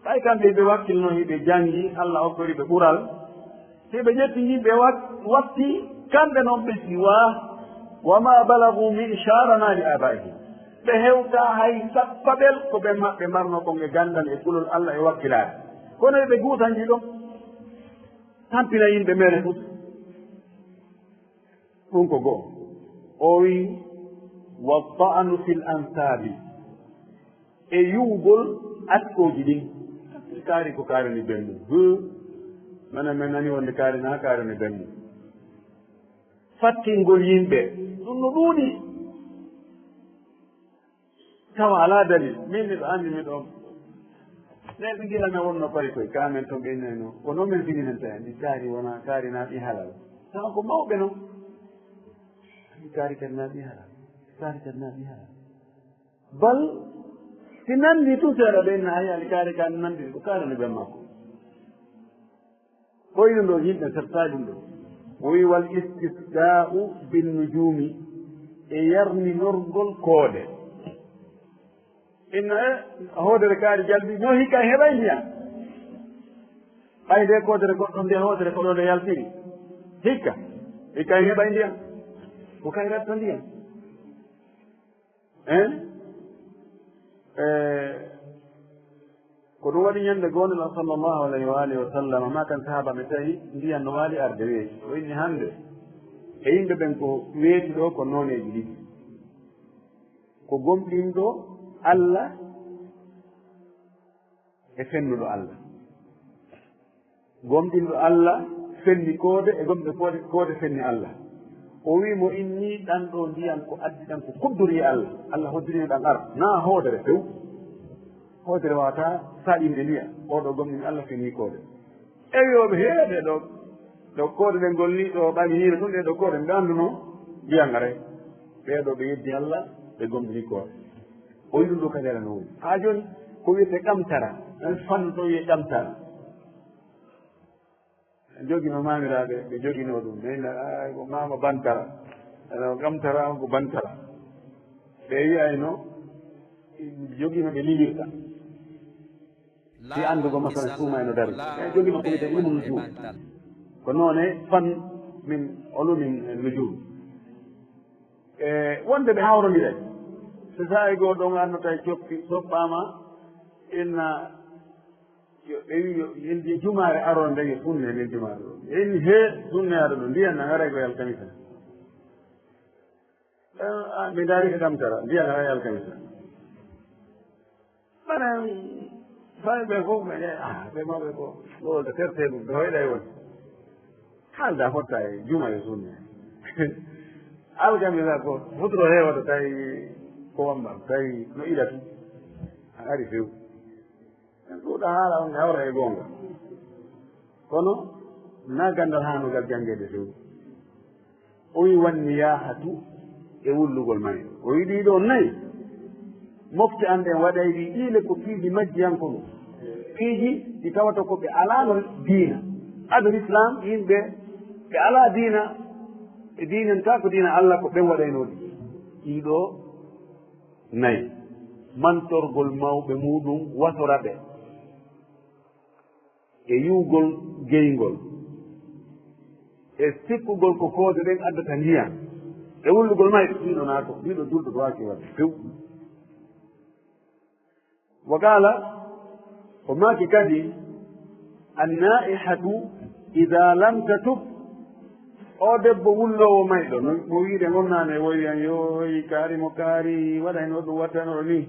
Ɓay kamɓe hiɓe wakkilno, hiɓe janngi, Alla okkori ɓe ɓural. Hiɓe ƴetti yimɓe wat-, watti, kamɓe non ɓe siwaa. Wa ma balagu mi'shara ma li abaihim. Ɓe hewtaa hay sappaɓel ko ɓen maɓɓe marno kon e ganndal e kulol Alla e wakkilaare. Kono hiɓe guutanji ɗon, tampina yimɓe mere fof. Ɗum ko go'o. O wi'i, "Wa ta'anu fil ansaabi." E yuwgol askooji ɗin. Kaari ko kaari ni ben mum. Hu. Mana men nani wonde kaari na kaari ni ben mum. Fattingol yimɓe. Ɗum no ɗuuɗi. Tawa alaa dalil. Min miɗo anndi miɗo. Ɓe ɓe gila men wonno pari koy, ka men ton ɓe innayno. Ko non men siginanta en, ɗi kaari wona, kaari na ɗi halal. Tawa ko mawɓe non. Ɗi kaari kadi na ɗi halal. Kaari kadi na ɗi halal. Bal, si nanndi tun seeɗa ɓe inna, hay alkaari kan nanndi, ko kaari no ben makko. Ɓoynuɗo yimɓe, sertaali ɗum ɗo. O wi'i, "Wal istisqaa'u bin nujuumi", e yarninorgol koode. Inna e hoodere kaari jalbi, no hikka en heɓay ndiyam. Ɓay nde koodere goɗɗo, nde hoodere ko ɗo nde yaltiri. Hikka, hikka en heɓay ndiyam. Ko kay ratta ndiyam. En? E, ko ɗum waɗi ñande goonga, sallallahu alayhi wa alihi wa sallam, ma kan sahaaba ɓe tawi ndiyan no waali arde weeti. O inni hande, e yimɓe ɓen ko weeti ɗo ko nooneeji ɗiɗi. Ko gomɗinɗo Alla e fennuɗo Alla. Gomɗinɗo Alla fenni koode, e gomɗinɗo koode, koode fenni Alla. O wi'i mo, "Inni ɗan ɗo ndiyan ko addi ɗan ko kudduri e Alla. Alla hoddirino ɗan ar, na hoodere few. Hoodere wata saɗinde ndiyan. Oo ɗo gomɗinɗo Alla fenni koode." E wi'ooɓe, "Hee, ɗe ɗo, ɗo koode ɗen ngol ni, ɗo ɓaŋi hiire tun, ɗe ɗo koode, ɓe annduno ndiyan aray." Ɓee ɗo ɓe yeddi Alla, ɓe gomɗini koode. O wi'i ɗum ɗo kadi aɗa no woni. Haa jooni, ko wi'etee ɗamtara, ɗan fannu to wi'ee ɗamtara. Jogino maamiraaɓe, ɓe joginoo ɗum. Ɓe inna, "Aa, ko maama bantara." Aɗa, ɗamtara on ko bantara. Ɓe wi'ayno, jogii no ɓe lilirta. Si anndugo, masalan, suuma e no dari. Ɓe jogii no ko wi'etee ilmu nujum. Ko noone fan min ulumi nujum. E wonde ɓe hawrondire. So saa'i goo ɗon annota e coppi, soppaama, inna, yo, ɓe wi, yo, en jumaare aroore nden, yo sunne nden jumaare ɗoo. En he sunne aɗo ɗoo, ndiyan nan haray ko alkamisa. Eh, ah, mi ndaari ko ɗamtara, ndiyan haray alkamisa. Manan, fay ɓe fof, ɓe, ah, ɓe mawɓe ko, ɗo, ɗo tertee ɗum, ɓe hoyɗa e won. Haalda fotta e juma e sunna. Alkamisa ko futuro heewata tawi ko wamba, tawi no ila tun. A ari few. En ɗuuɗa haala on hawra e goonga. Kono na gandal haano gal janngeede few. O wi wanni yaahatu e wullugol mayɗo. O wi ɗii ɗoo nayi. Mofte an ɗen waɗay ɗi, ɗii le ko piiji majjiyanko ɗum. Piiji ɗi tawata ko ɓe alaano diina. Ado Islam, yimɓe ɓe alaa diina, ɓe diinantaa ko diina Allah, ko ɓen waɗaynoo ɗi. Ɗii ɗoo nayi. Mantorgol mawɓe muuɗum wasora ɓe. E yi'ugol geyngol, e sikkugol ko koode ɗen addata ndiyan, e wullugol mayɓe, ɗiɗo naa ko, ɗiɗo julɗo waaki waɗde few. Wa qaala, o maaki kadi, "Annaa'ihatu idaa lam tatub," o debbo wulloowo mayɗo, no mo wiide ngon naane, woy wiyan, "Yooy, kaari mo kaari, waɗa heen waɗu wattano nii."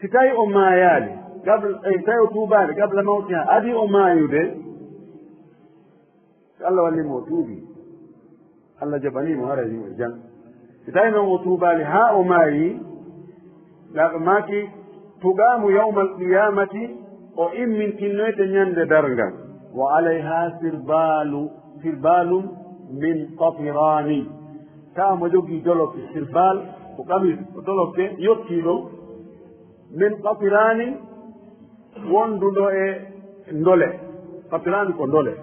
Si tawi o maayaali, qabla, eh, si tawi o tuubaali, qabla mawtiha, adii o maayude, si Allah walli mo o tuubi, Allah jaɓanii mo, haray himo e jam. Si tawi non o tuubaali haa o maayi, Laaɗo maaki, "Tuqaamu yawmal qiyaamati," o immintinnoyte ñande darngal. "Wa alayha sirbaalu, sirbaalun min qatiraani." Tawa mo jogii dolokke, sirbaal ko qamis, ko dolokke yottiiɗo, min qatiraani, wonduɗo e ndole. Qatiraani ko ndole.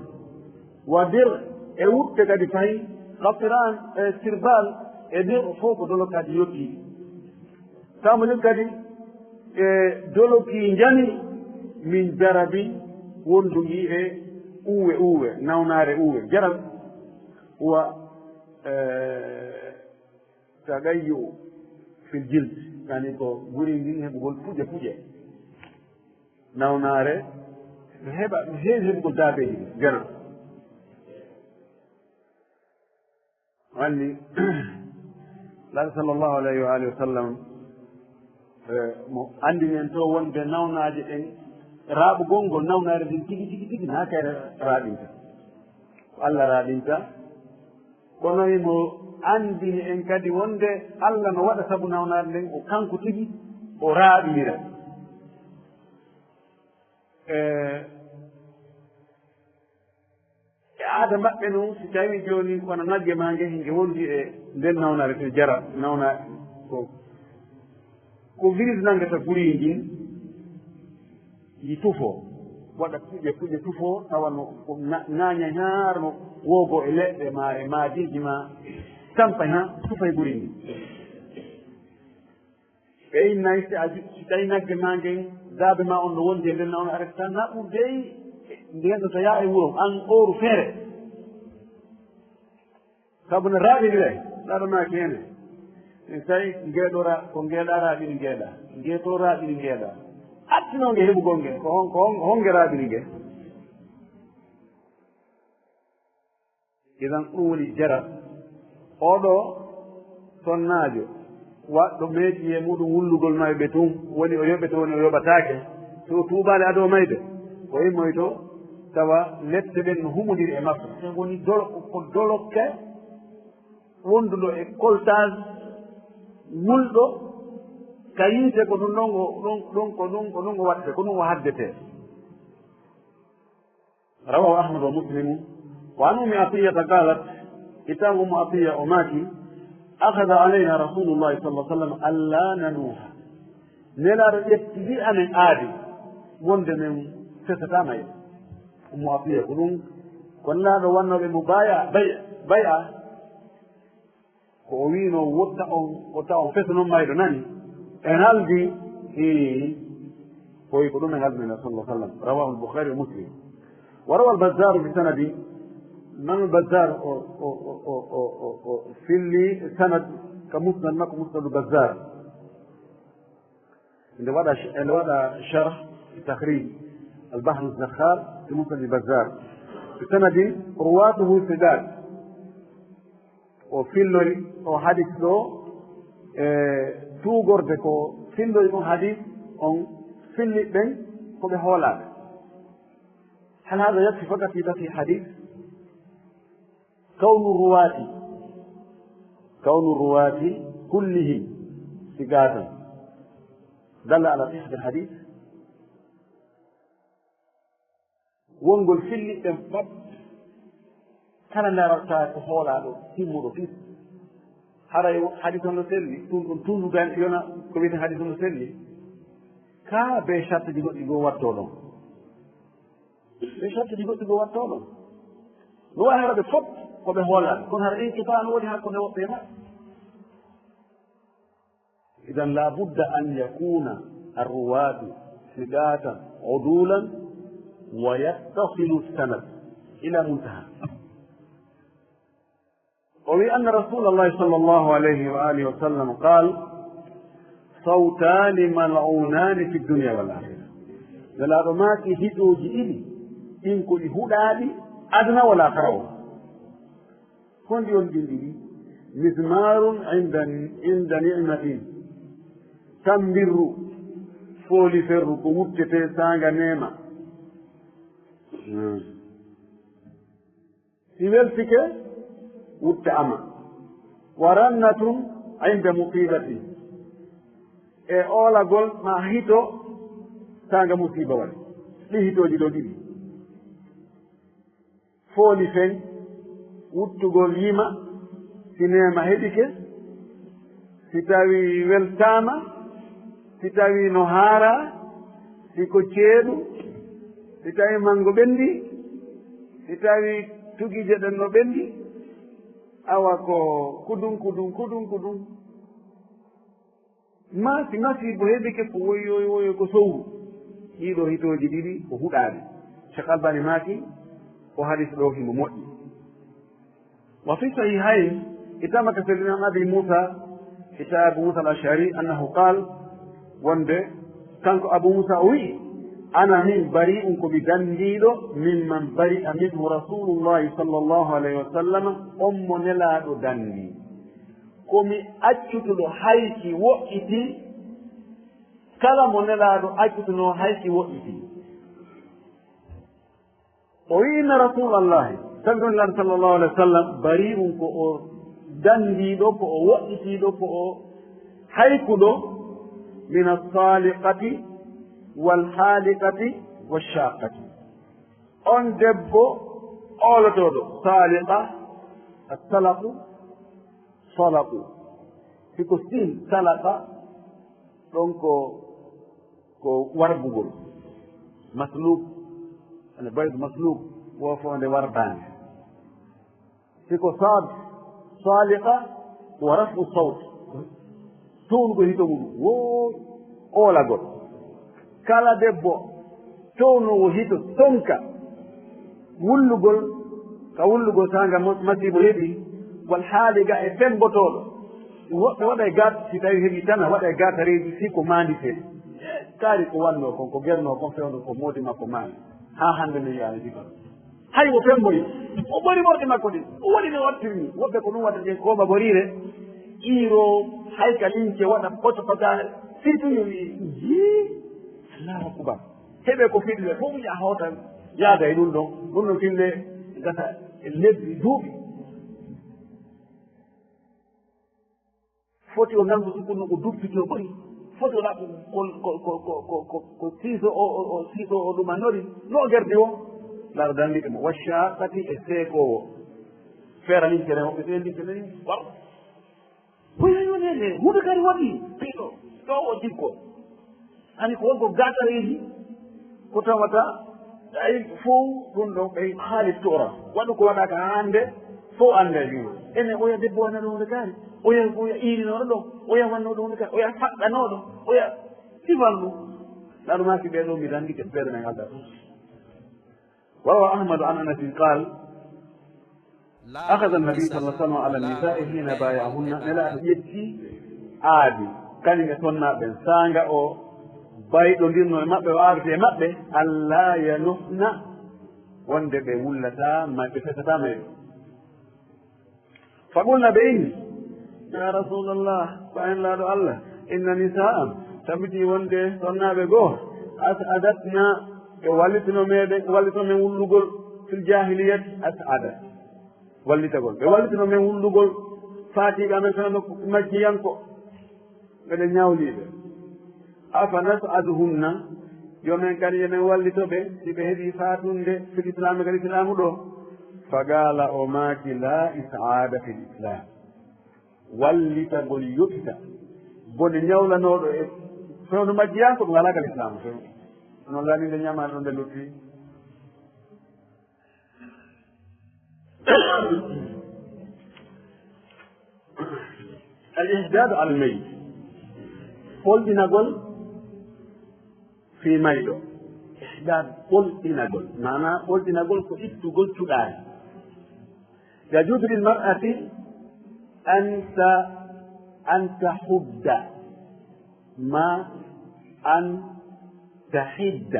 Wa dir, e wutte kadi fayi, qatiraani, e sirbaal, e dir fof ko dolokkaaji yottiiɗi. Tawa mo jogii kadi, e doloki njani min jarabi wondugi e uwe uwe, nawnaare uwe. Jarab wa, e, tagayyu fil jild, yani ko guri ngin heɓugol puƴe puƴe. Nawnaare, no heɓa, no heewi heɓugol daabeeji ɗin, gana. Anni, Laaɗo sallallahu alayhi wa alihi wa sallam, eh, mo anndini en to wonde nawnaaje ɗen, raaɓugol ngol nawnaare ndin tigi, tigi, tigi, naa kayre raaɓinta. Ko Alla raaɓinta. Kono himo anndini en kadi wonde Alla no waɗa sabu nawnaare nden, ko kanko tigi o raaɓinira. Eh, E aada maɓɓe non, si tawii jooni kono nagge maa nge, nge wondi e nden nawnaare, to jara, nawna ko, ko virus nangata guri ngin, ngi tufoo, waɗa puƴe, puƴe tufoo, tawa no ko na-, ŋaaña haa no woogoo e leɗɗe maa e maadiiji maa, tampa haa tufa e guri ngin. Ɓe innay si a ju-, si tawi nagge maa ngen, daabe maa on no wondi e nden, nawna arata tan naɓude, nden no tayaa e wuro, an ooru feere. Sabu no raaɓinire, ɗaɗo maa keene. Min tawi ngee ɗo ra-, ko ngee ɗa raaɓini ngee ɗa, ngee to raaɓini ngee ɗa. Attinoo nge heɓugol nge, ko hon, ko hon, hon nge raaɓini nge? Idan ɗum woni jara. Oo ɗoo sonnaajo, waɗɗo meetii e muuɗum wullugol mayɓe tun, woni o yoɓete, woni o yoɓataake, si o tuubaali adoo mayde, o immoyto, tawa lepte ɗen no humondiri e makko. Ɗen woni dolo-, ko dolokke wonduɗo e coltage wulɗo ka yiite, ko ɗum ɗon o, ɗon, ɗon, ko ɗum, ko ɗum o waɗete, ko ɗum o haddete. رواه أحمد ومسلم. وعن أم عطية قالت، ittama Ummu Atiya o maaki, أخذ علينا رسول الله صلى الله عليه وسلم ألا ننوح. Nelaaɗo ƴetti amen aadi wonde men fesataa mayde. Ummu Atiya ko ɗum, ko Nelaaɗo wannooɓe mo baya, bay-, bay'a. Ko o wi'unoo, "Wotta on, wotta on feso non mayɗo nani." En haldi, hii, ko wi ko ɗum en haldi Nabi sallallahu alaihi wasallam. Rawahu al-Bukhari wa Muslim. Wa rawa al-Bazzar bi sanadi, Imam al-Bazzar o, o, o filli sanad ka musnad makko, Musnad al-Bazzar. Nde waɗa, nde waɗa sharh, takhrij, Al-Bahr Az-Zakhar fi Musnad Al-Bazzar. Bi sanadin ruwatuhu thiqat. O fillori o hadis ɗo, e tuugorde ko fillori ɗum hadis on, filli ɓen ko ɓe hoolaaɓe. Hal hada yakfi faqat fi tasih hadis? Kawnu ruwaati, kawnu ruwaati kullihim siqaatan dalla ala sihhatil hadiis. Wongol filliɓe ɓen fat kala ndarata ko hoolaaɗo timmuɗo fis. Haray hadiis on no selli, ɗum ɗon tunnugal yona ko wiyeten hadiis on no selli. Kaa be shartuji goɗɗi goo wattoo ɗon. Ɓe shartuji goɗɗi ko wattoo ɗon. No waawi hara ɓe fof ko ɓe hoolaaɓe, kono hara inqitaa'a no woni hakkunde woɓɓe e maɓɓe. Idan, laa budda an yakuuna arruwaatu siqaatan uduulan wa yattasilu sanad ila muntaha. O wi'i, anna Rasuulallahi sallallahu alayhi wa alihi wa sallam qaal, sawtaani mal'uunaani fi dunya wal aakhira. Nelaaɗo maaki, hitooji ɗiɗi, ɗin ko ɗi huɗaaɗi aduna wal aakhira o. Honɗi on ɗin ɗiɗi? Mizmaarun inda, inda ni'matin. Tammbirru, fooliferru, ko wuttetee saanga neema. Hmm. Si weltike, wutta ama. Wa rannatun inda musiibatin. E oolagol maa hito, saanga musiiba waɗi. Ɗi hitooji ɗoo ɗiɗi. Fooli fen, wuttugol yima, si neema heɓike, si tawii weltaama, si tawii no haaraa, si ko ceeɗu, si tawii manngo ɓenndii, si tawii tugiije ɗen no ɓenndi, awa ko kudun, kudun, kudun, kudun. Maa si masiibo heɓike ko woyyoy woyyoy ko sowru. Ɗii ɗoo hitooji ɗiɗi ko huɗaaɗi. Cheikh Albani maaki, o hadis ɗoo himo moƴƴi. Wa fi sahihayn, e tama ka sellinaa an Abi Muusa, e ta Abu Muusa al-Ash'ari, annahu qaal, wonde kanko Abu Muusa o wi'i, ana min bari'un, ko mi dandiiɗo, mimman bari'a minhu Rasuulullaahi sallallaahu alayhi wa sallam, on mo Nelaaɗo dandii. Ko mi accutuɗo hayki woɗɗitii, kala mo Nelaaɗo accutunoo hayki woɗɗitii. O wi'i, inna Rasuulallahi, sabi ko Nelaaɗo sallallaahu alayhi wa sallam, bari'un, ko o dandiiɗo, ko o woɗɗitiiɗo, ko o haykuɗo, min as-saaliqati wal haaliqati wash-shaaqqati. On debbo oolotooɗo, saaliqa, as-salaqu, salaqu. Si ko siin, salaqa, ɗon ko, ko warbugol. Masluk, ana baydu masluk, woo foonde warbaande. Si ko saad, saliqa, wa raf'u sawt. Townugol hito muɗum, woo oolagol. Kala debbo townoowo hito sonka wullugol, ka wullugol saanga mo-, masiibo heɓi, wal haaliqa e fembotooɗo. Woɓɓe waɗa e gaat, si tawi heɓi tan, waɗa e gaatareeji, si ko maandi fee. Kaari ko wannoo kon, ko gernoo kon, fewndo ko moodi makko maandi. Haa hannde min yaani ɗi kon. Hay o femboyi, o ɓori morɗi makko ɗin, o waɗi no waɗtirni. Woɓɓe ko ɗum waɗata ɓen kooba boriire, ƴiiroo, hay ka lince waɗa poto potaare, firtuyo wi'i, yii, Allahu akbar. Heɓe ko firle fof, ya hawta, yaada e ɗum ɗon, ɗum ɗon firle gasa e lebbi, duuɓi. Foti o nanngu ɗum, ɗum o duppiti o ɓori. Foti o laɓɓu ko, ko, ko siiso o, o, o siiso o ɗumanori. No o gerdi o. Laaɗo danndi ɗum. Wa shaqqati e seekoowo. Feera nin kene, o ɓe ɓe nin kene, war. Ko yayo nene, huɗo kadi waɗi. Piɗo, ɗo o jikko. Ani ko wonko gatareeji, ko tawata, ay fow ɗum ɗo, ɓe haali tora. Waɗu ko waɗaaka haa hannde, fow annda e ɗum. Ene oya debbo wona ɗum wonde kaari. Oya, oya iirinooɗo ɗo, oya wannooɗo huunde ka, oya faɗɗanooɗo, oya sifan ɗum. Naɗu maaki ɓee ɗoo mi ranndike ɓerɗe men alda ɗum. وروى أحمد عن أنس قال: أخذ النبي صلى الله عليه وسلم على النساء حين بايعهن. Nelaaɗo ƴetti aadi, kañum e sonnaaɓe ɓen, saanga o bayɗondirno e maɓɓe, o aadete e maɓɓe, ألا ينحن, wonde ɓe wullataa, ma ɓe fesataa mayde. فقلن, ɓe inni: يا رسول الله, ko an Laaɗo Allah, إن نساء, tabitii wonde sonnaaɓe goo, أسعدتنا, ɓe wallitino meɗen, wallitino men wullugol, في الجاهلية, أسعد, wallitagol, ɓe wallitino men wullugol, faatiiɓe amen tan no majjiyanko. Miɗen ñawlii ɓe. أفنسعدهن, yo men kadi, yo men wallito ɓe, si ɓe heɓii faatunde, في الإسلام, ka Lislaamu ɗoo. فقال, o maaki: لا إسعاد في الإسلام. Wallitagol yoɓita bone ñawlanooɗo e fewndo majjiyanko, ɗum alaa ka Lislaamu few. Noon laa ni nde ñamaano ɗon nde lutti. الإحداد على الميت. Polɗinagol fii mayɗo. Ihdaad, polɗinagol. Maanaa polɗinagol ko ittugol cuɗaari. يجوز للمرأة أن ت-، أن تحد، ما أن تحد.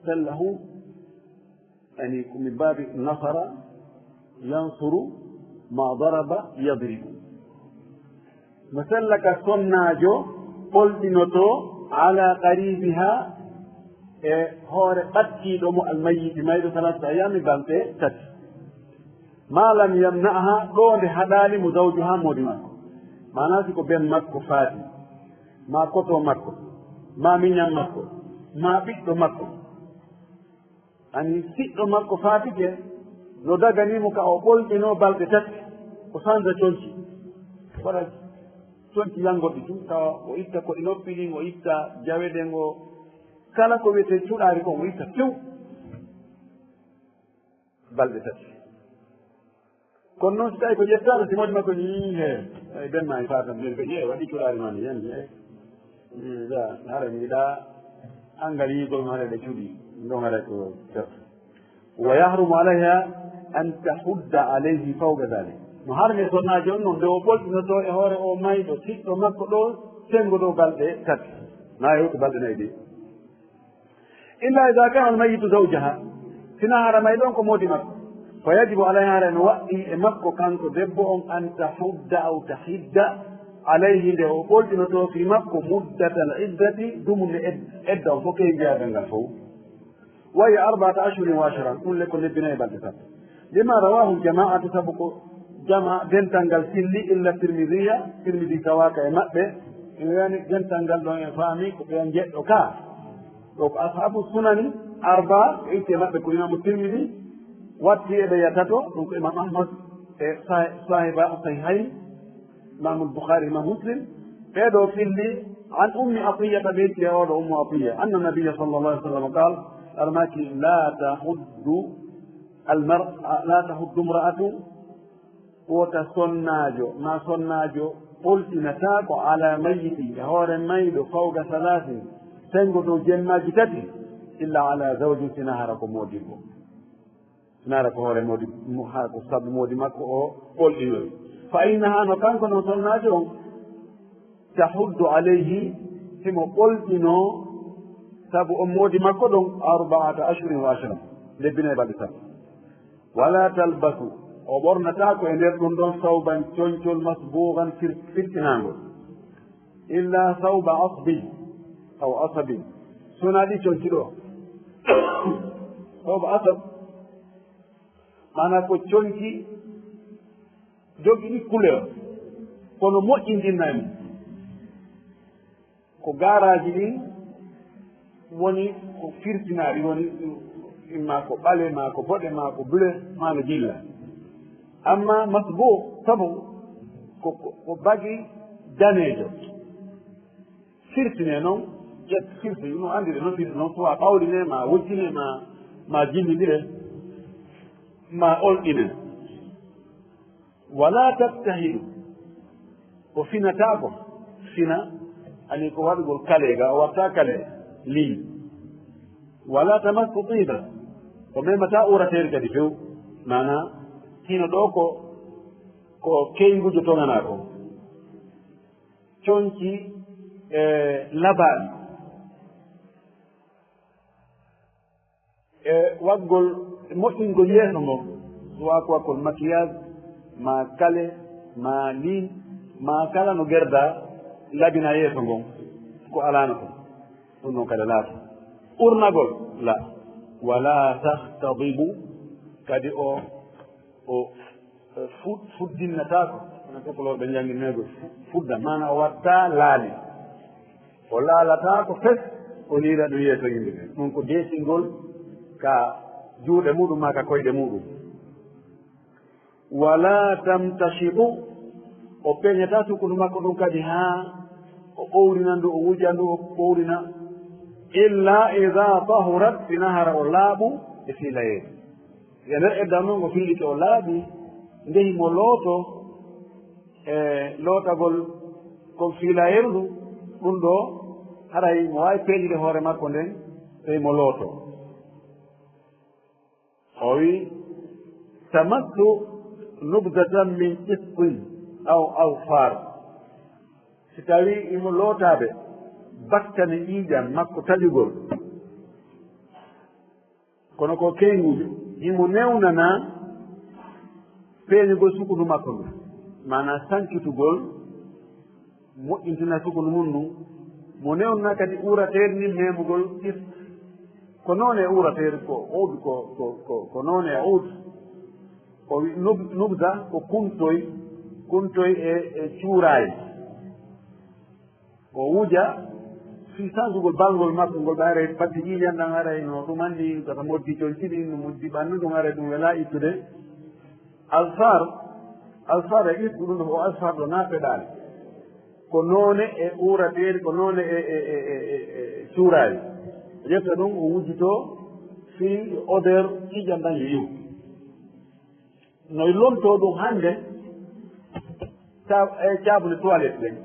سله Ani ko min baabi nasara yansuru, ma daraba yadribu. No sella ka sonnaajo ɓolɗinotoo ala qaribiha, e hoore ɓattiiɗo mo, almayyiti, mayɗo, salasata ayami, balɗe tati. Ma lam yamna'ha, ɗo nde haɗaali mo zawjuha, moodi makko. Maanaa si ko ben makko faati, maa koto makko, maa miñan makko, maa ɓiɗɗo makko. Ani siɗɗo makko faatike, no daganii mo ka o ɓolɗinoo balɗe tati, o sanza conci. Waɗa conci yangorɗi tun, tawa o itta koɗi noppi ɗin, o itta jawe ɗen, o kala ko wiyetee cuɗaari kon, o itta few. Balɗe tati. Kono non, si tawi ko ƴettaaɗo, si moodi makko ni, hee, tawi ben maa e faatan, ben ko ƴee, waɗi cuɗaari maa ni, yen, hee. Ii, da, hara mi yiɗaa angal yiigol mo, hara ɗe cuɗi, ɗon hara ko perte. Wa yahrumu alayha an tahudda alayhi fawqa dhalik. No harmi e sonnaajo on non, nde o ɓolɗinotoo e hoore o mayɗo, siɗɗo makko ɗo, senngo ɗo balɗe tati. Maa hewtu balɗe nayi ɗe. Illa idha kana al-mayyitu zawjaha, sinaa hara mayɗo on ko moodi makko, fa yajibu alayha, hara no waɗɗii e makko kanko debbo on, an tahudda aw tahidda alayhi, nde o ɓolɗinotoo fii makko, muddatal iddati, dumunde ed-, edda on fof, kay jeyaagal ngal fof. Wa hiya arba'ata ashhurin wa ashran, ɗum le ko lebbi nayi balɗe sappo. Lima rawahu al-jama'atu, sabu ko jamaa dental ngal filli, illa Tirmidhiya, Tirmidhi tawaaka e maɓɓe. Ina wiyani dental ngal ɗon en faami ko ɓen jeɗɗo ka. Ɗo ko ashaabu sunani arba'a, ko itti e maɓɓe ko Imaamu Tirmidhi, watti e ɓe ya tato, ɗum ko Imaam Ahmad e sah-, saahiba Sahihayn, Imaamul Bukhari, Imaam Muslim. Ɓee ɗoo filli, an Ummi Atiyya, ɓe itti e oo ɗoo Ummu Atiyya, anna Nabiyya sallallahu alaihi wasallam qaal, Almaaki, la tahuddu almar-, la tahuddu imra'atu, wota sonnaajo, maa sonnaajo ɓolɗinataako, ala mayyiti, e hoore mayɗo, fawqa salaasin, senngo dow jemmaaji tati, illa ala zawjin, sinaa hara ko moodibbo. Sinaa hara ko hoore moodi, mo-, haa ko sabu moodi makko o ɓolɗinoyi. Fa innaha, no kanko non sonnaajo on, tahuddu alayhi, himo ɓolɗinoo sabu on moodi makko ɗon, arba'ata ashhurin wa ashran, lebbi nayi balɗe sappo. Wala talbasu, o ɓornataako e nder ɗum ɗon, sawban, concol, masbuugan, fir-, firtinaangol, illa sawba asbin aw asabin, so wonaa ɗi conci ɗoo. Sawba asab, maanaa ko conci jogiiɗi couleur, kono moƴƴi ndinna e mum. Ko gaaraaji ɗin woni ko firtinaaɗi, woni imma ko ɓale, maa ko boɗe, maa ko bleu, maa no jilla. Amma masbuuq, sabu ko, ko, ko bagi daneejo. Firtine non, ƴet firti, no anndire non, firti non, soit ɓawline, maa wojjine, maa, maa jillindire, maa olɗine. Wala tattahidu. O finataako fina, ani ko waɗugol kale ga, o watta kale lii. Wala tamassu tiba, o memataa urateeri kadi few. Maanaa, hino ɗoo ko, ko keyngujo toŋanaa kon. Conci e labaaɗi. E waggol, moƴƴingol yeeso ngon, suwaa ko waggol maquillage, maa kale, maa liin, maa kala no gerdaa labina yeeso ngon, ko alaano ton. Ɗum ɗon kadi laato. Urnagol, la. Wala tahtadibu, kadi o, o, o fud-, fuddinnataako. Kono tukulooɓe njanngi meego fu-, fudda, maana o watta laali. O laalataako fes, o liira ɗum yeeso yimɓe ɓen. Ɗum ko deesingol ka juuɗe muɗum maa ka koyɗe muɗum. Wala tamtashidu, o peñataa sukundu makko ɗum kadi haa o ɓowrina ndu, o wuja ndu, o ɓowrina. Illa ida tahurat, sina hara o laaɓu e fiilayeeru. Yo nder edda non, o fillike, o laaɓi, nde himo looto e lootagol kon fiilayeeru ndu, ɗum ɗoo, haray mo waawi peeñude hoore makko nden, tawi mo looto. O wi'i, tamassu nubzatan min qittin aw azfar. Si tawii himo lootaade battane ƴiiƴan makko taƴugol, kono ko keyngujo, himo newnanaa peeñugol sukundu makko ndu, maanaa sankitugol, moƴƴintina sukundu mun ndun, mo newnanaa kadi urateeri ndin memugol qit. Ko noone urateeri, ko oud, ko, ko, ko, ko noone oud. O wi-, nub-, nubza ko kuntoy, kuntoy e, e cuuraay. O wuja, fii sankugol balngol makko ngol, ɓay haray patti ƴiiƴan ɗan haray no ɗum anndi, kata moddi conci ɗin, no moddi ɓannu ɗum, haray ɗum welaa ittude. Alfar, alfar e ittu ɗum ɗo, o alfar ɗo naa feɗaali. Ko noone e uurateeri, ko noone e, e, e, e, e, e cuuraay. Ƴetta ɗum, o wujitoo fii odeur ƴiiƴan ɗan yo iwu. No lontoo ɗum hannde, ca-, e caabule toilette ɗen,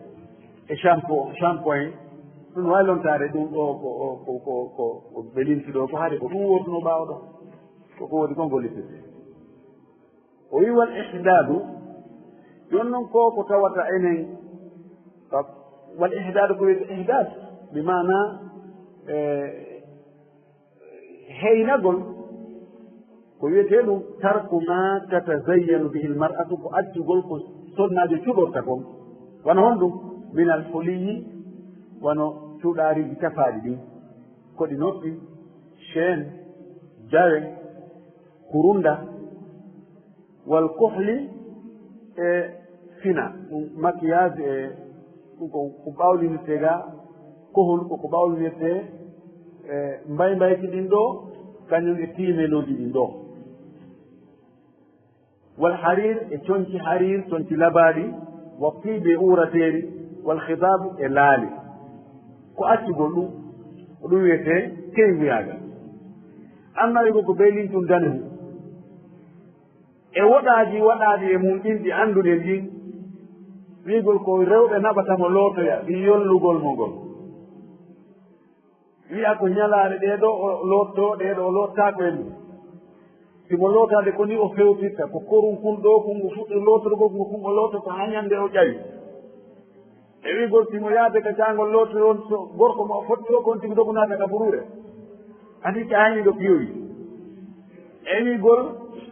e shampoo, shampoing, ɗum no waawi lontaade ɗum ɗoo ko, ko, ko, ko, ko ɓe limti ɗoo, ko haade ko ɗum wootunoo ɓaawo ɗoo. Ko ko woni kon gollitirde. O wi'i, wal ihdaadu, jooni non ko, ko tawata enen, wal ihdaadu ko wiyetee ihdaad, bi maanaa, e, heynagol, ko wiyetee ɗum tarku ma tatazayyanu bihi almar'atu, ko accugol ko sonnaajo cuɗorta kon, wano honɗum, min alhuliyi, wano cuɗaariiji tafaaɗi ɗin, koɗi noppi, chaîne, jawe, kurunda, wal kohli e fina, ɗum maquillage e ɗum ko, ko ɓawlinirtee ga, kohol ko ko ɓawlinirtee e mbaymbayki ɗin ɗoo, kañum e tiimelooji ɗin ɗoo. Wal hariir e conci hariir, conci labaaɗi, wa tiibi e uurateeri, wal khidaab e laali. Ko accugol ɗum, ko ɗum wiyetee keynguyagal. Amma wi'ugol ko bee linƴum danewum e woɗaaji waɗaaɗi e mum ɗin ɗi annduɗen ɗin, wi'ugol ko rewɓe naɓata mo lootoya fii yollugol mo ngol. Wi'a ko ñalaare ɗee ɗoo o loottoo, ɗee ɗoo o loottaako e mum. Si mo lootaade ko nii o fewtirta, ko korun kun ɗoo kun o fuɗɗi lootorgol kun, kun o loototo haa ñannde o ƴawi. E wi'ugol si mo yaade ka caangol lootiron, so gorko mo o fottiro kon tigi dogu naata ka buruure. Adi ka hani ɗo piyoyi. E wi'ugol,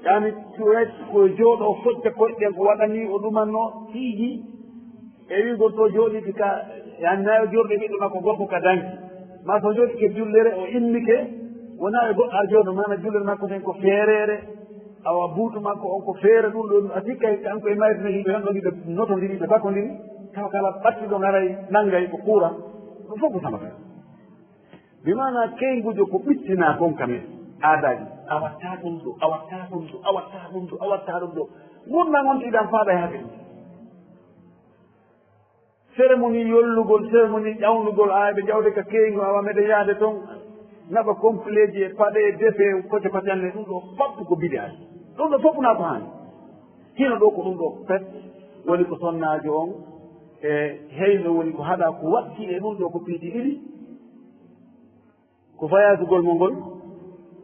yani, curet ko jooɗo o focca koyɗe ɗen, o waɗa nii, o ɗumanno, tiigi. E wi'ugol so jooɗiike ka, yani, nayo jooɗo e ɓiɗɗo makko gorko ka danki. Maa so jooɗiike jullere, o immike, wonaa e goɗɗo ar jooɗo, maana jullere makko nden ko feereere, awa buutu makko on ko feere, ɗum ɗon a sikkay kanko e mayre nden, yimɓe tan ɗon ɗiɗo notondiri, ɓe bakondiri, tawa kala ɓattiɗo ngaray nanngay ko kuura, ɗum fof ko samata. Bi maana keyngujo ko ɓittinaa kon ka men aadaaji, a wattaa ɗum ɗo, a wattaa ɗum ɗo, a wattaa ɗum ɗo, a wattaa ɗum ɗo. Ngurndan on tiiɗan faaɗa e hakke ɗum. Cérémonie yollugol, cérémonie ƴawnugol, aa, ɓe ƴawde ka keyngu, awa meɗen yahde ton, naɓa compleeji e paɗe, defe, koce pacanne, ɗum ɗo fof ko bid'a. Ɗum ɗo fof naa ko haani. Hino ɗo ko ɗum ɗo pet woni ko sonnaajo on E heyno woni ko haɗa ko waɗti e ɗun ɗoo ko piiji ɗiɗi, ko vayagugol mo ngol,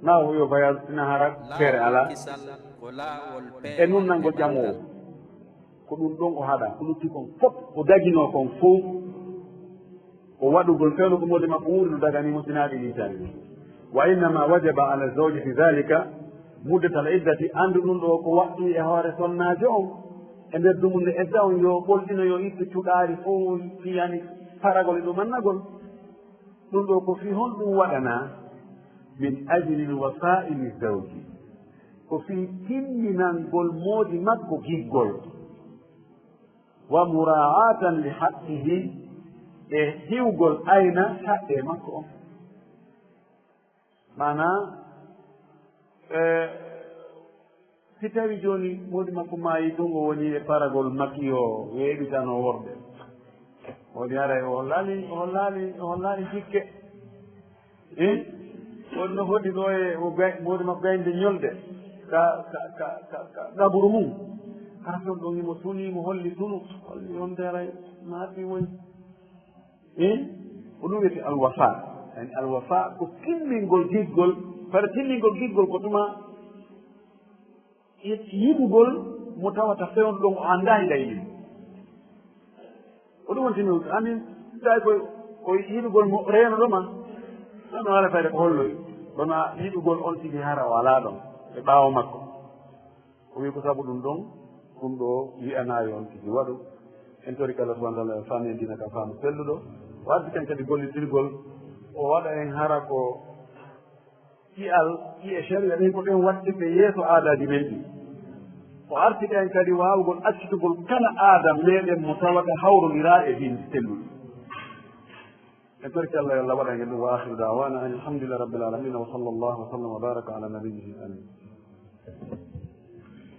maa o wi'o vayage ina hara feere alaa, e nunnangol ƴamoowo. Ko ɗun ɗon o haɗa, ko lutti kon fof, ko daginoo kon fof, o waɗugol fewndo ko moodi makko wuuri no daganii mo, sinaa ɗi liitaani ɗun. Wa innama wajaba ala zawjati dhalika muddatal iddati, anndu ɗun ɗoo ko waɗɗii e hoore sonnaajo on, e nder dumunde edda on, yo ɓolɗino, yo ittu cuɗaari fof, fii yani paragol e ɗun mannagol. Ɗun ɗoo ko fii honɗun waɗanaa? Min ajlil wafa'i li zawji, ko fii timminangol moodi makko giggol. Wa muraa'atan li haqqihi, e hiwgol ayna haqqee makko on. Maanaa, e, si tawii jooni moodi makko maayii, tun o woni e paragol makki, yo weeɓitano worɓe. Moodi haray o hollaali, o hollaali, o hollaali jikke. Eh? Wonno foti ɗo e o gay-, moodi makko gaynude ñolde ka, ka, ka, ka, ka qaburu mum. Hara ton ɗon himo tunii, mo holli tunu, holli on teray maati woy. Eh? Ko ɗum wiyetee alwafa. Yani alwafa ko timmingol giggol. Fare timmingol giggol ko tuma yi-, yiɗugol mo tawata fewndo ɗon o anndaa e gayni. Ko ɗum woni timi amin, tawi ko, ko yiɗugol mo reenoɗo ma. Ɗon no waɗa fayde ko holloy. Kono yiɗugol on tigi hara o alaa ɗon e ɓaawo makko. O wi'i ko sabu ɗum ɗon, ɗum ɗo wi'anaayo on tigi waɗu. En torike Allah subhanahu wa ta'ala, faami en diina ka faamu selluɗo. O addi kan kadi gollitirgol, o waɗa en hara ko ci'al, ci'e sharia ɗen ko ɗen wattirɗe yeeso aadaaji men ɗin. O artiri en kadi waawugol accitugol kala aada meɗen mo tawata hawrondiraa e diina selluɗi. En torike Allah, yo Allah waɗan en ɗum. Wa akhiru da'wana anil hamdulillahi rabbil alamin, wa sallallahu wa sallam wa baraka ala nabiyyihi amin.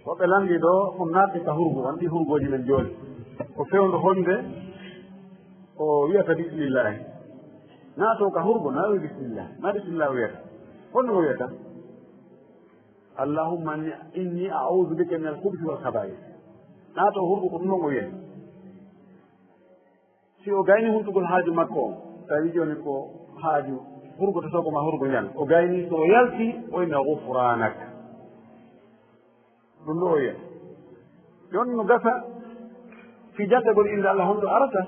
Woɓɓe lanndii ɗo, ɗum naatde ka hurgo, anndi hurgooji men jooni. Ko fewndo honde o wi'ata bismillahi. Naatoo ka hurgo, na wi'i bismillah. Na bismillah o wi'ata. Honno o wi'ata? Allahumma inni, inni a'udhu bika min al-khubuthi wal khaba'ith. Naatoo hurgo ko ɗum ɗon o wi'ata. Si o gayni huntugol haaju makko on, tawi jooni ko haaju hurgototoo ko maa hurgo njan, o gayni, so o yalti, o inna ghufranak. Ɗum ɗo o wi'a. Jooni no gasa, fii jattagol innde Allah honto arata,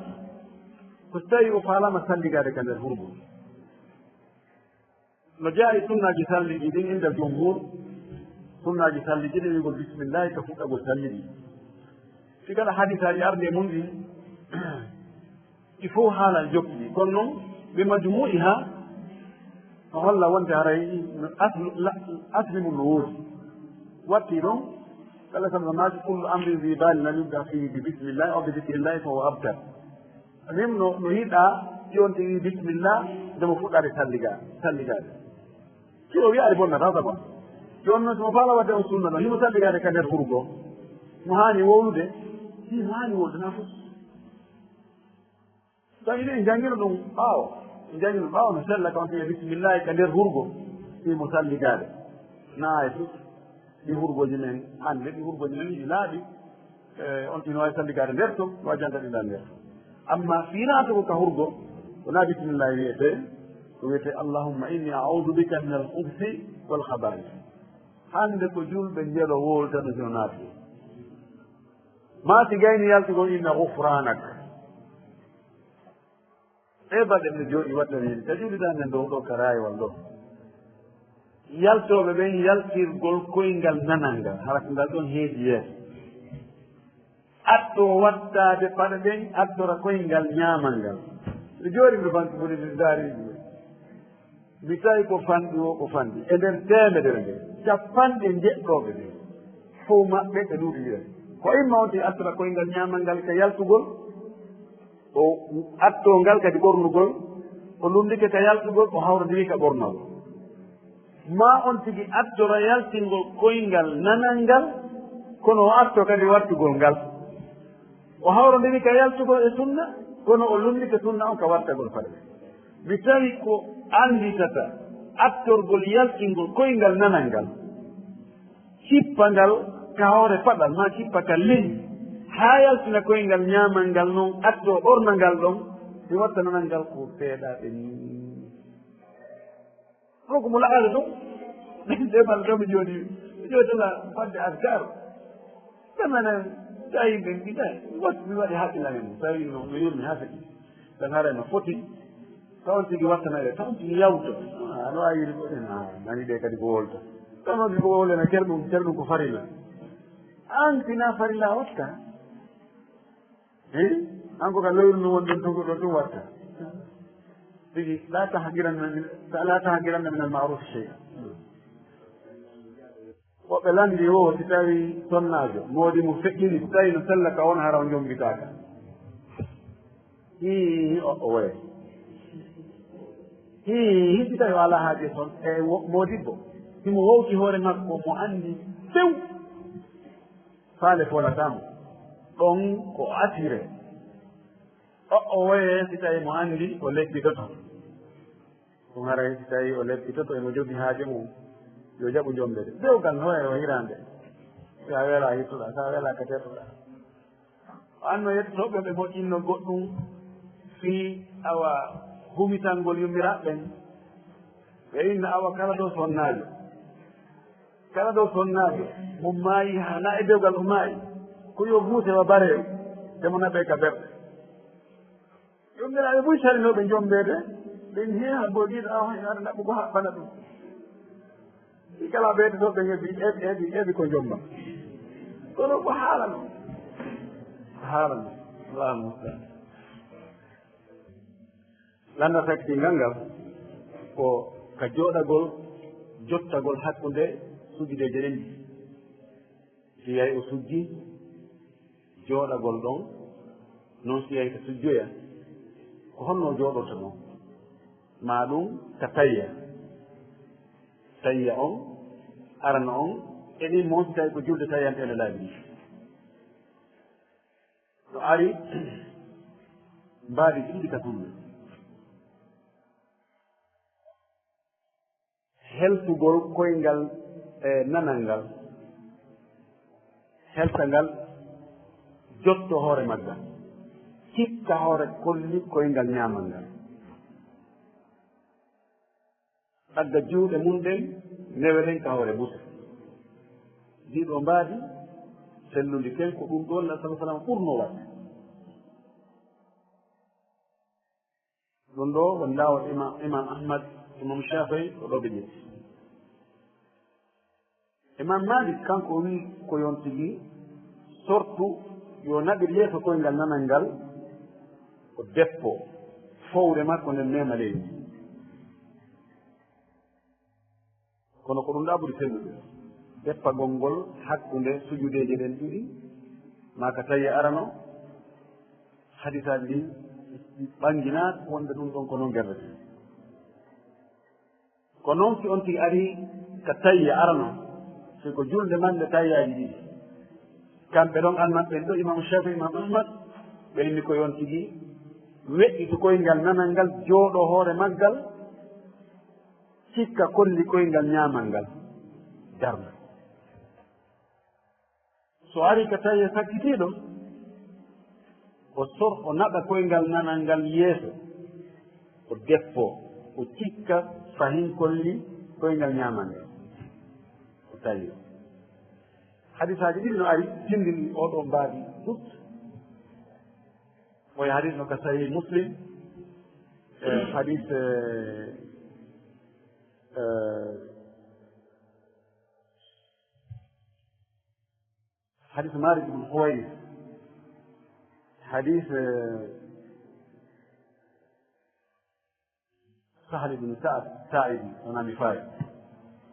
ko so tawi o faalaama salligaade ka nder hurgo. No jeyaa e sunnaaji salliɗi ɗin inda jumhur, sunnaaji salliɗi ɗin wi'ugol bismillahi ka fuɗɗagol salliɗi. Si kala hadiisaaji ardi e mun ɗin, ɗi fow haalaaji jokki ɗi. Kono non, ɓe majmu'iha, no holla wonde haray no aslu, la-, asli mun no woodi. Watti ɗon, kala sallamaaji, kullu amrin zi balin lam yubda fihi bi bismillahi aw bi zikrillahi fa huwa abtar. Nin no, no yiɗaa, si on tigi bismillah, nde mo fuɗɗaade salliga-, salligaade. Si o wiyaade bonnata, sabu si on non, si mo faala wadde on sunna non, himo salligaade ka nder hurgo, mo haani wowlude, si mo haani wowlude, na fof. Tawi ɗen jangino ɗum ɓaawo, jangino ɓaawo no sella, kam si bismillah ka nder hurgo, si mo salligaade, na e fof. Ɗi hurgooji men hannde, ɗi hurgooji men ɗi laaɓi, e, on tigi no waawi salligaade nder ton, no waawi janngaade ɗi nder ton. Amma fii naatugo ka hurgo, wonaa bismillaahi wiyetee, ko wiyetee, "Allahumma inni a'udhu bika min al-khubuthi wal khaba'ith." Hannde ko julɓe njelo wowlata no si o naati. Maa si gayni yaltugol, inna ghufranak. Ɗee baɗe no jooɗi waɗɗani en, ka juulidaa men ɗoo ɗoo ka raayewal ɗoo. Yaltooɓe ɓen yaltirgol koyngal nanal ngal, hara ko ngal ɗon heedi yeeso. Attoo wattaade paɗe ɗen, attora koyngal ɲaamal ngal. Ɓe jooɗi ɓe fanti boni ɓe ndaari ɗum. Mi tawi ko fanɗi woo, ko fanɗi. E nder teemedere nde, cappanɗe njeɗɗooɓe ɓe, fow maɓɓe ɓe luuti ndiyam. Ko imma on tigi attora koyngal ɲaamal ngal ka yaltugol, o attoo ngal kadi ɓornugol, o lunndike ka yaltugol, o hawrondiri ka ɓornagol. Maa on tigi attora yaltingol koyngal nanal ngal, kono o attoo kadi wattugol ngal. O hawrondiri ka yaltugol e sunna, kono o lunndike sunna on ka wattagol paɗe. Mi tawi ko annditata attorgol yaltingol koyngal nanal ngal, cippa ngal ka hoore paɗal, maa cippa ka leydi, Haa yaltina koyngal ɲaamal ngal non, attoo ɓorna ngal ɗon, mi watta nanal ngal ko seeɗaaɓe nii. Ɗoo ko mo la'aade ɗum. Nde balɗe ɗoo mi jooɗii, mi jooɗii la fadde askar. Ɗum enen, tawi yimɓe mbiɗa, mi waɗi, mi waɗi haqqille amen, tawi no, no yurmi haa feti. Ɗan haray no foti, taw on tigi wattana e, taw on tigi yawto. Ah, no a yiri ko ɗen, ah, nani ɗe kadi ko wolta. Taw on tigi ko wowlena, kel ɗum, kel ɗum ko farilla. An tina farilla watta. Eh? An ko ka leyru no wonɗon tun ko ɗon ɗum watta. Tigi, la tahqiranna min, la tahqiranna min al-ma'ruf shay'a. Woɓɓe lanndii wo, si tawii sonnaajo, moodi mum feƴƴini, si tawii no sella ka won, hara o njombitaaka. Hii, o, o woye. Hii, hii, si tawii o alaa haaje son, e wo-, moodibbo, himo wowti hoore makko, mo anndi few. Faale foolataamo. Ɗon ko asire. O, o woye si tawii mo anndi o leɓɓitoto. Ɗum haray si tawii o leɓɓitoto, emo jogii haaje mum, yo jaɓu jommbede. Dewgal no e o hiraande. Si a welaa hittuɗaa, si a welaa ka tertuɗaa. Anno yettotooɓe ɓe moƴƴinno goɗɗum fii awa humitangol yummiraaɓe ɓen. Ɓe inna awa kala ɗo sonnaajo. Kala ɗo sonnaajo, mo maayi, hanaa e dewgal o maayi. Ko yo buuse wa bareeru, te mo naɓee ka berɗe. Yondiraaɓe buy sarinooɓe jombeede, ɓen hee haggodiiɗo awa hay hara naɓugo haɓɓana ɗum. Ɗi kala ɓeyde ɗo ɓe eɓi, eɓi, eɓi, eɓi ko jomma. Kono ko haala non. Ko haala non. Allahu musta'an. Lannda sakkitingal ngal ko ka jooɗagol, jottagol hakkunde sujudeeje ɗen ɗiɗi. Si yahi o sujji, jooɗagol ɗon, non si yahi ka sujjoya, ko honno o jooɗorta ɗon? Maa ɗum ka tayya. Tayya on, arano on, e ɗin mo si tawi ko julde tayyanteende laabi ɗiɗi. No ari mbaadi ɗiɗi ka sunna. Heltugol koyngal, e, nanal ngal, helta ngal, jotto hoore maggal, cikka hoore kolli koyngal ɲaamal ngal, ɗagga juuɗe mun ɗen, newe ɗen ka hoore buse. Ndii ɗoo mbaadi sellundi ken, ko ɗum ɗoo Nulaaɗo sallallaahu alayhi wa sallam ɓurnoo waɗde. Ɗum ɗoo woni laawol Imaam, Imaam Ahmad, Imaam Shaafi'i, ko ɗoo ɓe ƴetti. Imaam Maalik, kanko, o wi'i ko yon tigi, sortu yo naɓir yeeso koyngal nanal ngal, o deppo, fowre makko nden mema leydi. Kono ko ɗum ɗaa ɓuri sellude, deppagol ngol hakkunde sujudeeje ɗen ɗiɗi, maa ka tayya arano, hadisaaji ɗin ɓanginaa wonde ɗum ɗon ko non gerretee. Ko non si on tigi ari ka tayya arano, si ko julde mande tayyaaji ɗiɗi. Kamɓe ɗon almat ɓen ɗo, Imaamu Shaafi'i, Imaamu Ahmad, ɓe inni ko yon tigi weƴƴitu koyngal nanal ngal, jooɗo hoore maggal, cikka kolli koyngal ɲaamal ngal, darna. So ari ka tayya sakkitiiɗo, o sor-, o naɓa koyngal nanal ngal yeeso, o deppo, o cikka fahin kolli koyngal ɲaamal ngal. O tawi. Hadisaaji ɗiɗi no ari, tindini oo ɗoo mbaadi ɗuɗɗi. Ko e hadis no ka Sahih Muslim, e hadis, e, e, hadis Malik ibn Huwayris, hadis, e, Sahal ibn Sa'ad Sa'idi, wonaa mi faay.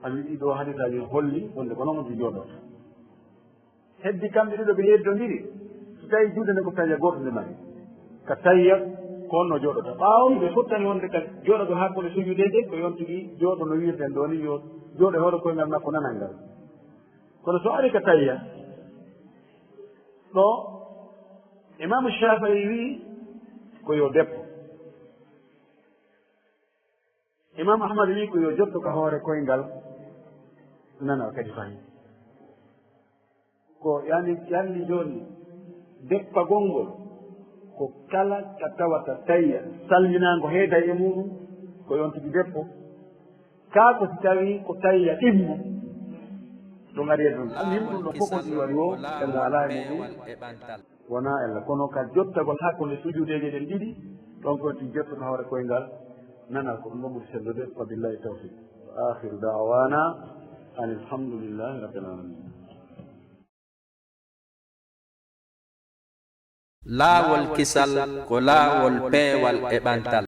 A wi'i ɗoo hadisaaji holli wonde ko non on tigi jooɗorta. Heddi kamɓe ɗiɗo ɓe yeddondiri, so tawi juuɗe nde ko tayya gooto nde mari. Ka tayya ko on no jooɗota. Ɓaawo ɓe fottani wonde ka jooɗoto hakkunde sujudeeje, ko yon tigi jooɗo no wi'irten ɗoo ni, yo jooɗo e hoore koyngal makko nanal ngal. Kono so ari ka tayya, ɗoo Imaamu Shaafi'i wi'i ko yo deppo. Imam Ahmad wi'i ko yo jotto ka hoore koyngal nana kadi fahin. Ko yani, yani jooni, Deppagol ngol ko kala ka tawata tayya salminaango heeday e muuɗum, ko on tigi deppo. Kaa ko si tawii ko tayya ɗimmo, ɗum ari e ɗum. Almuhim, ɗum ɗo fof ko ɗum waɗi woo, ella alaa e muuɗum. Wonaa ella, kono ka jottagol hakkunde sujuudeeje ɗen ɗiɗi, ɗon ko on tigi jottata hoore koyngal, nana ko ɗum ɗon ɓuri sellude. Wa billahi tawfiq. Wa akhiru da'wana anil hamdulillahi rabbil alamin. Laawol kisal ko laawol peewal e ɓantal.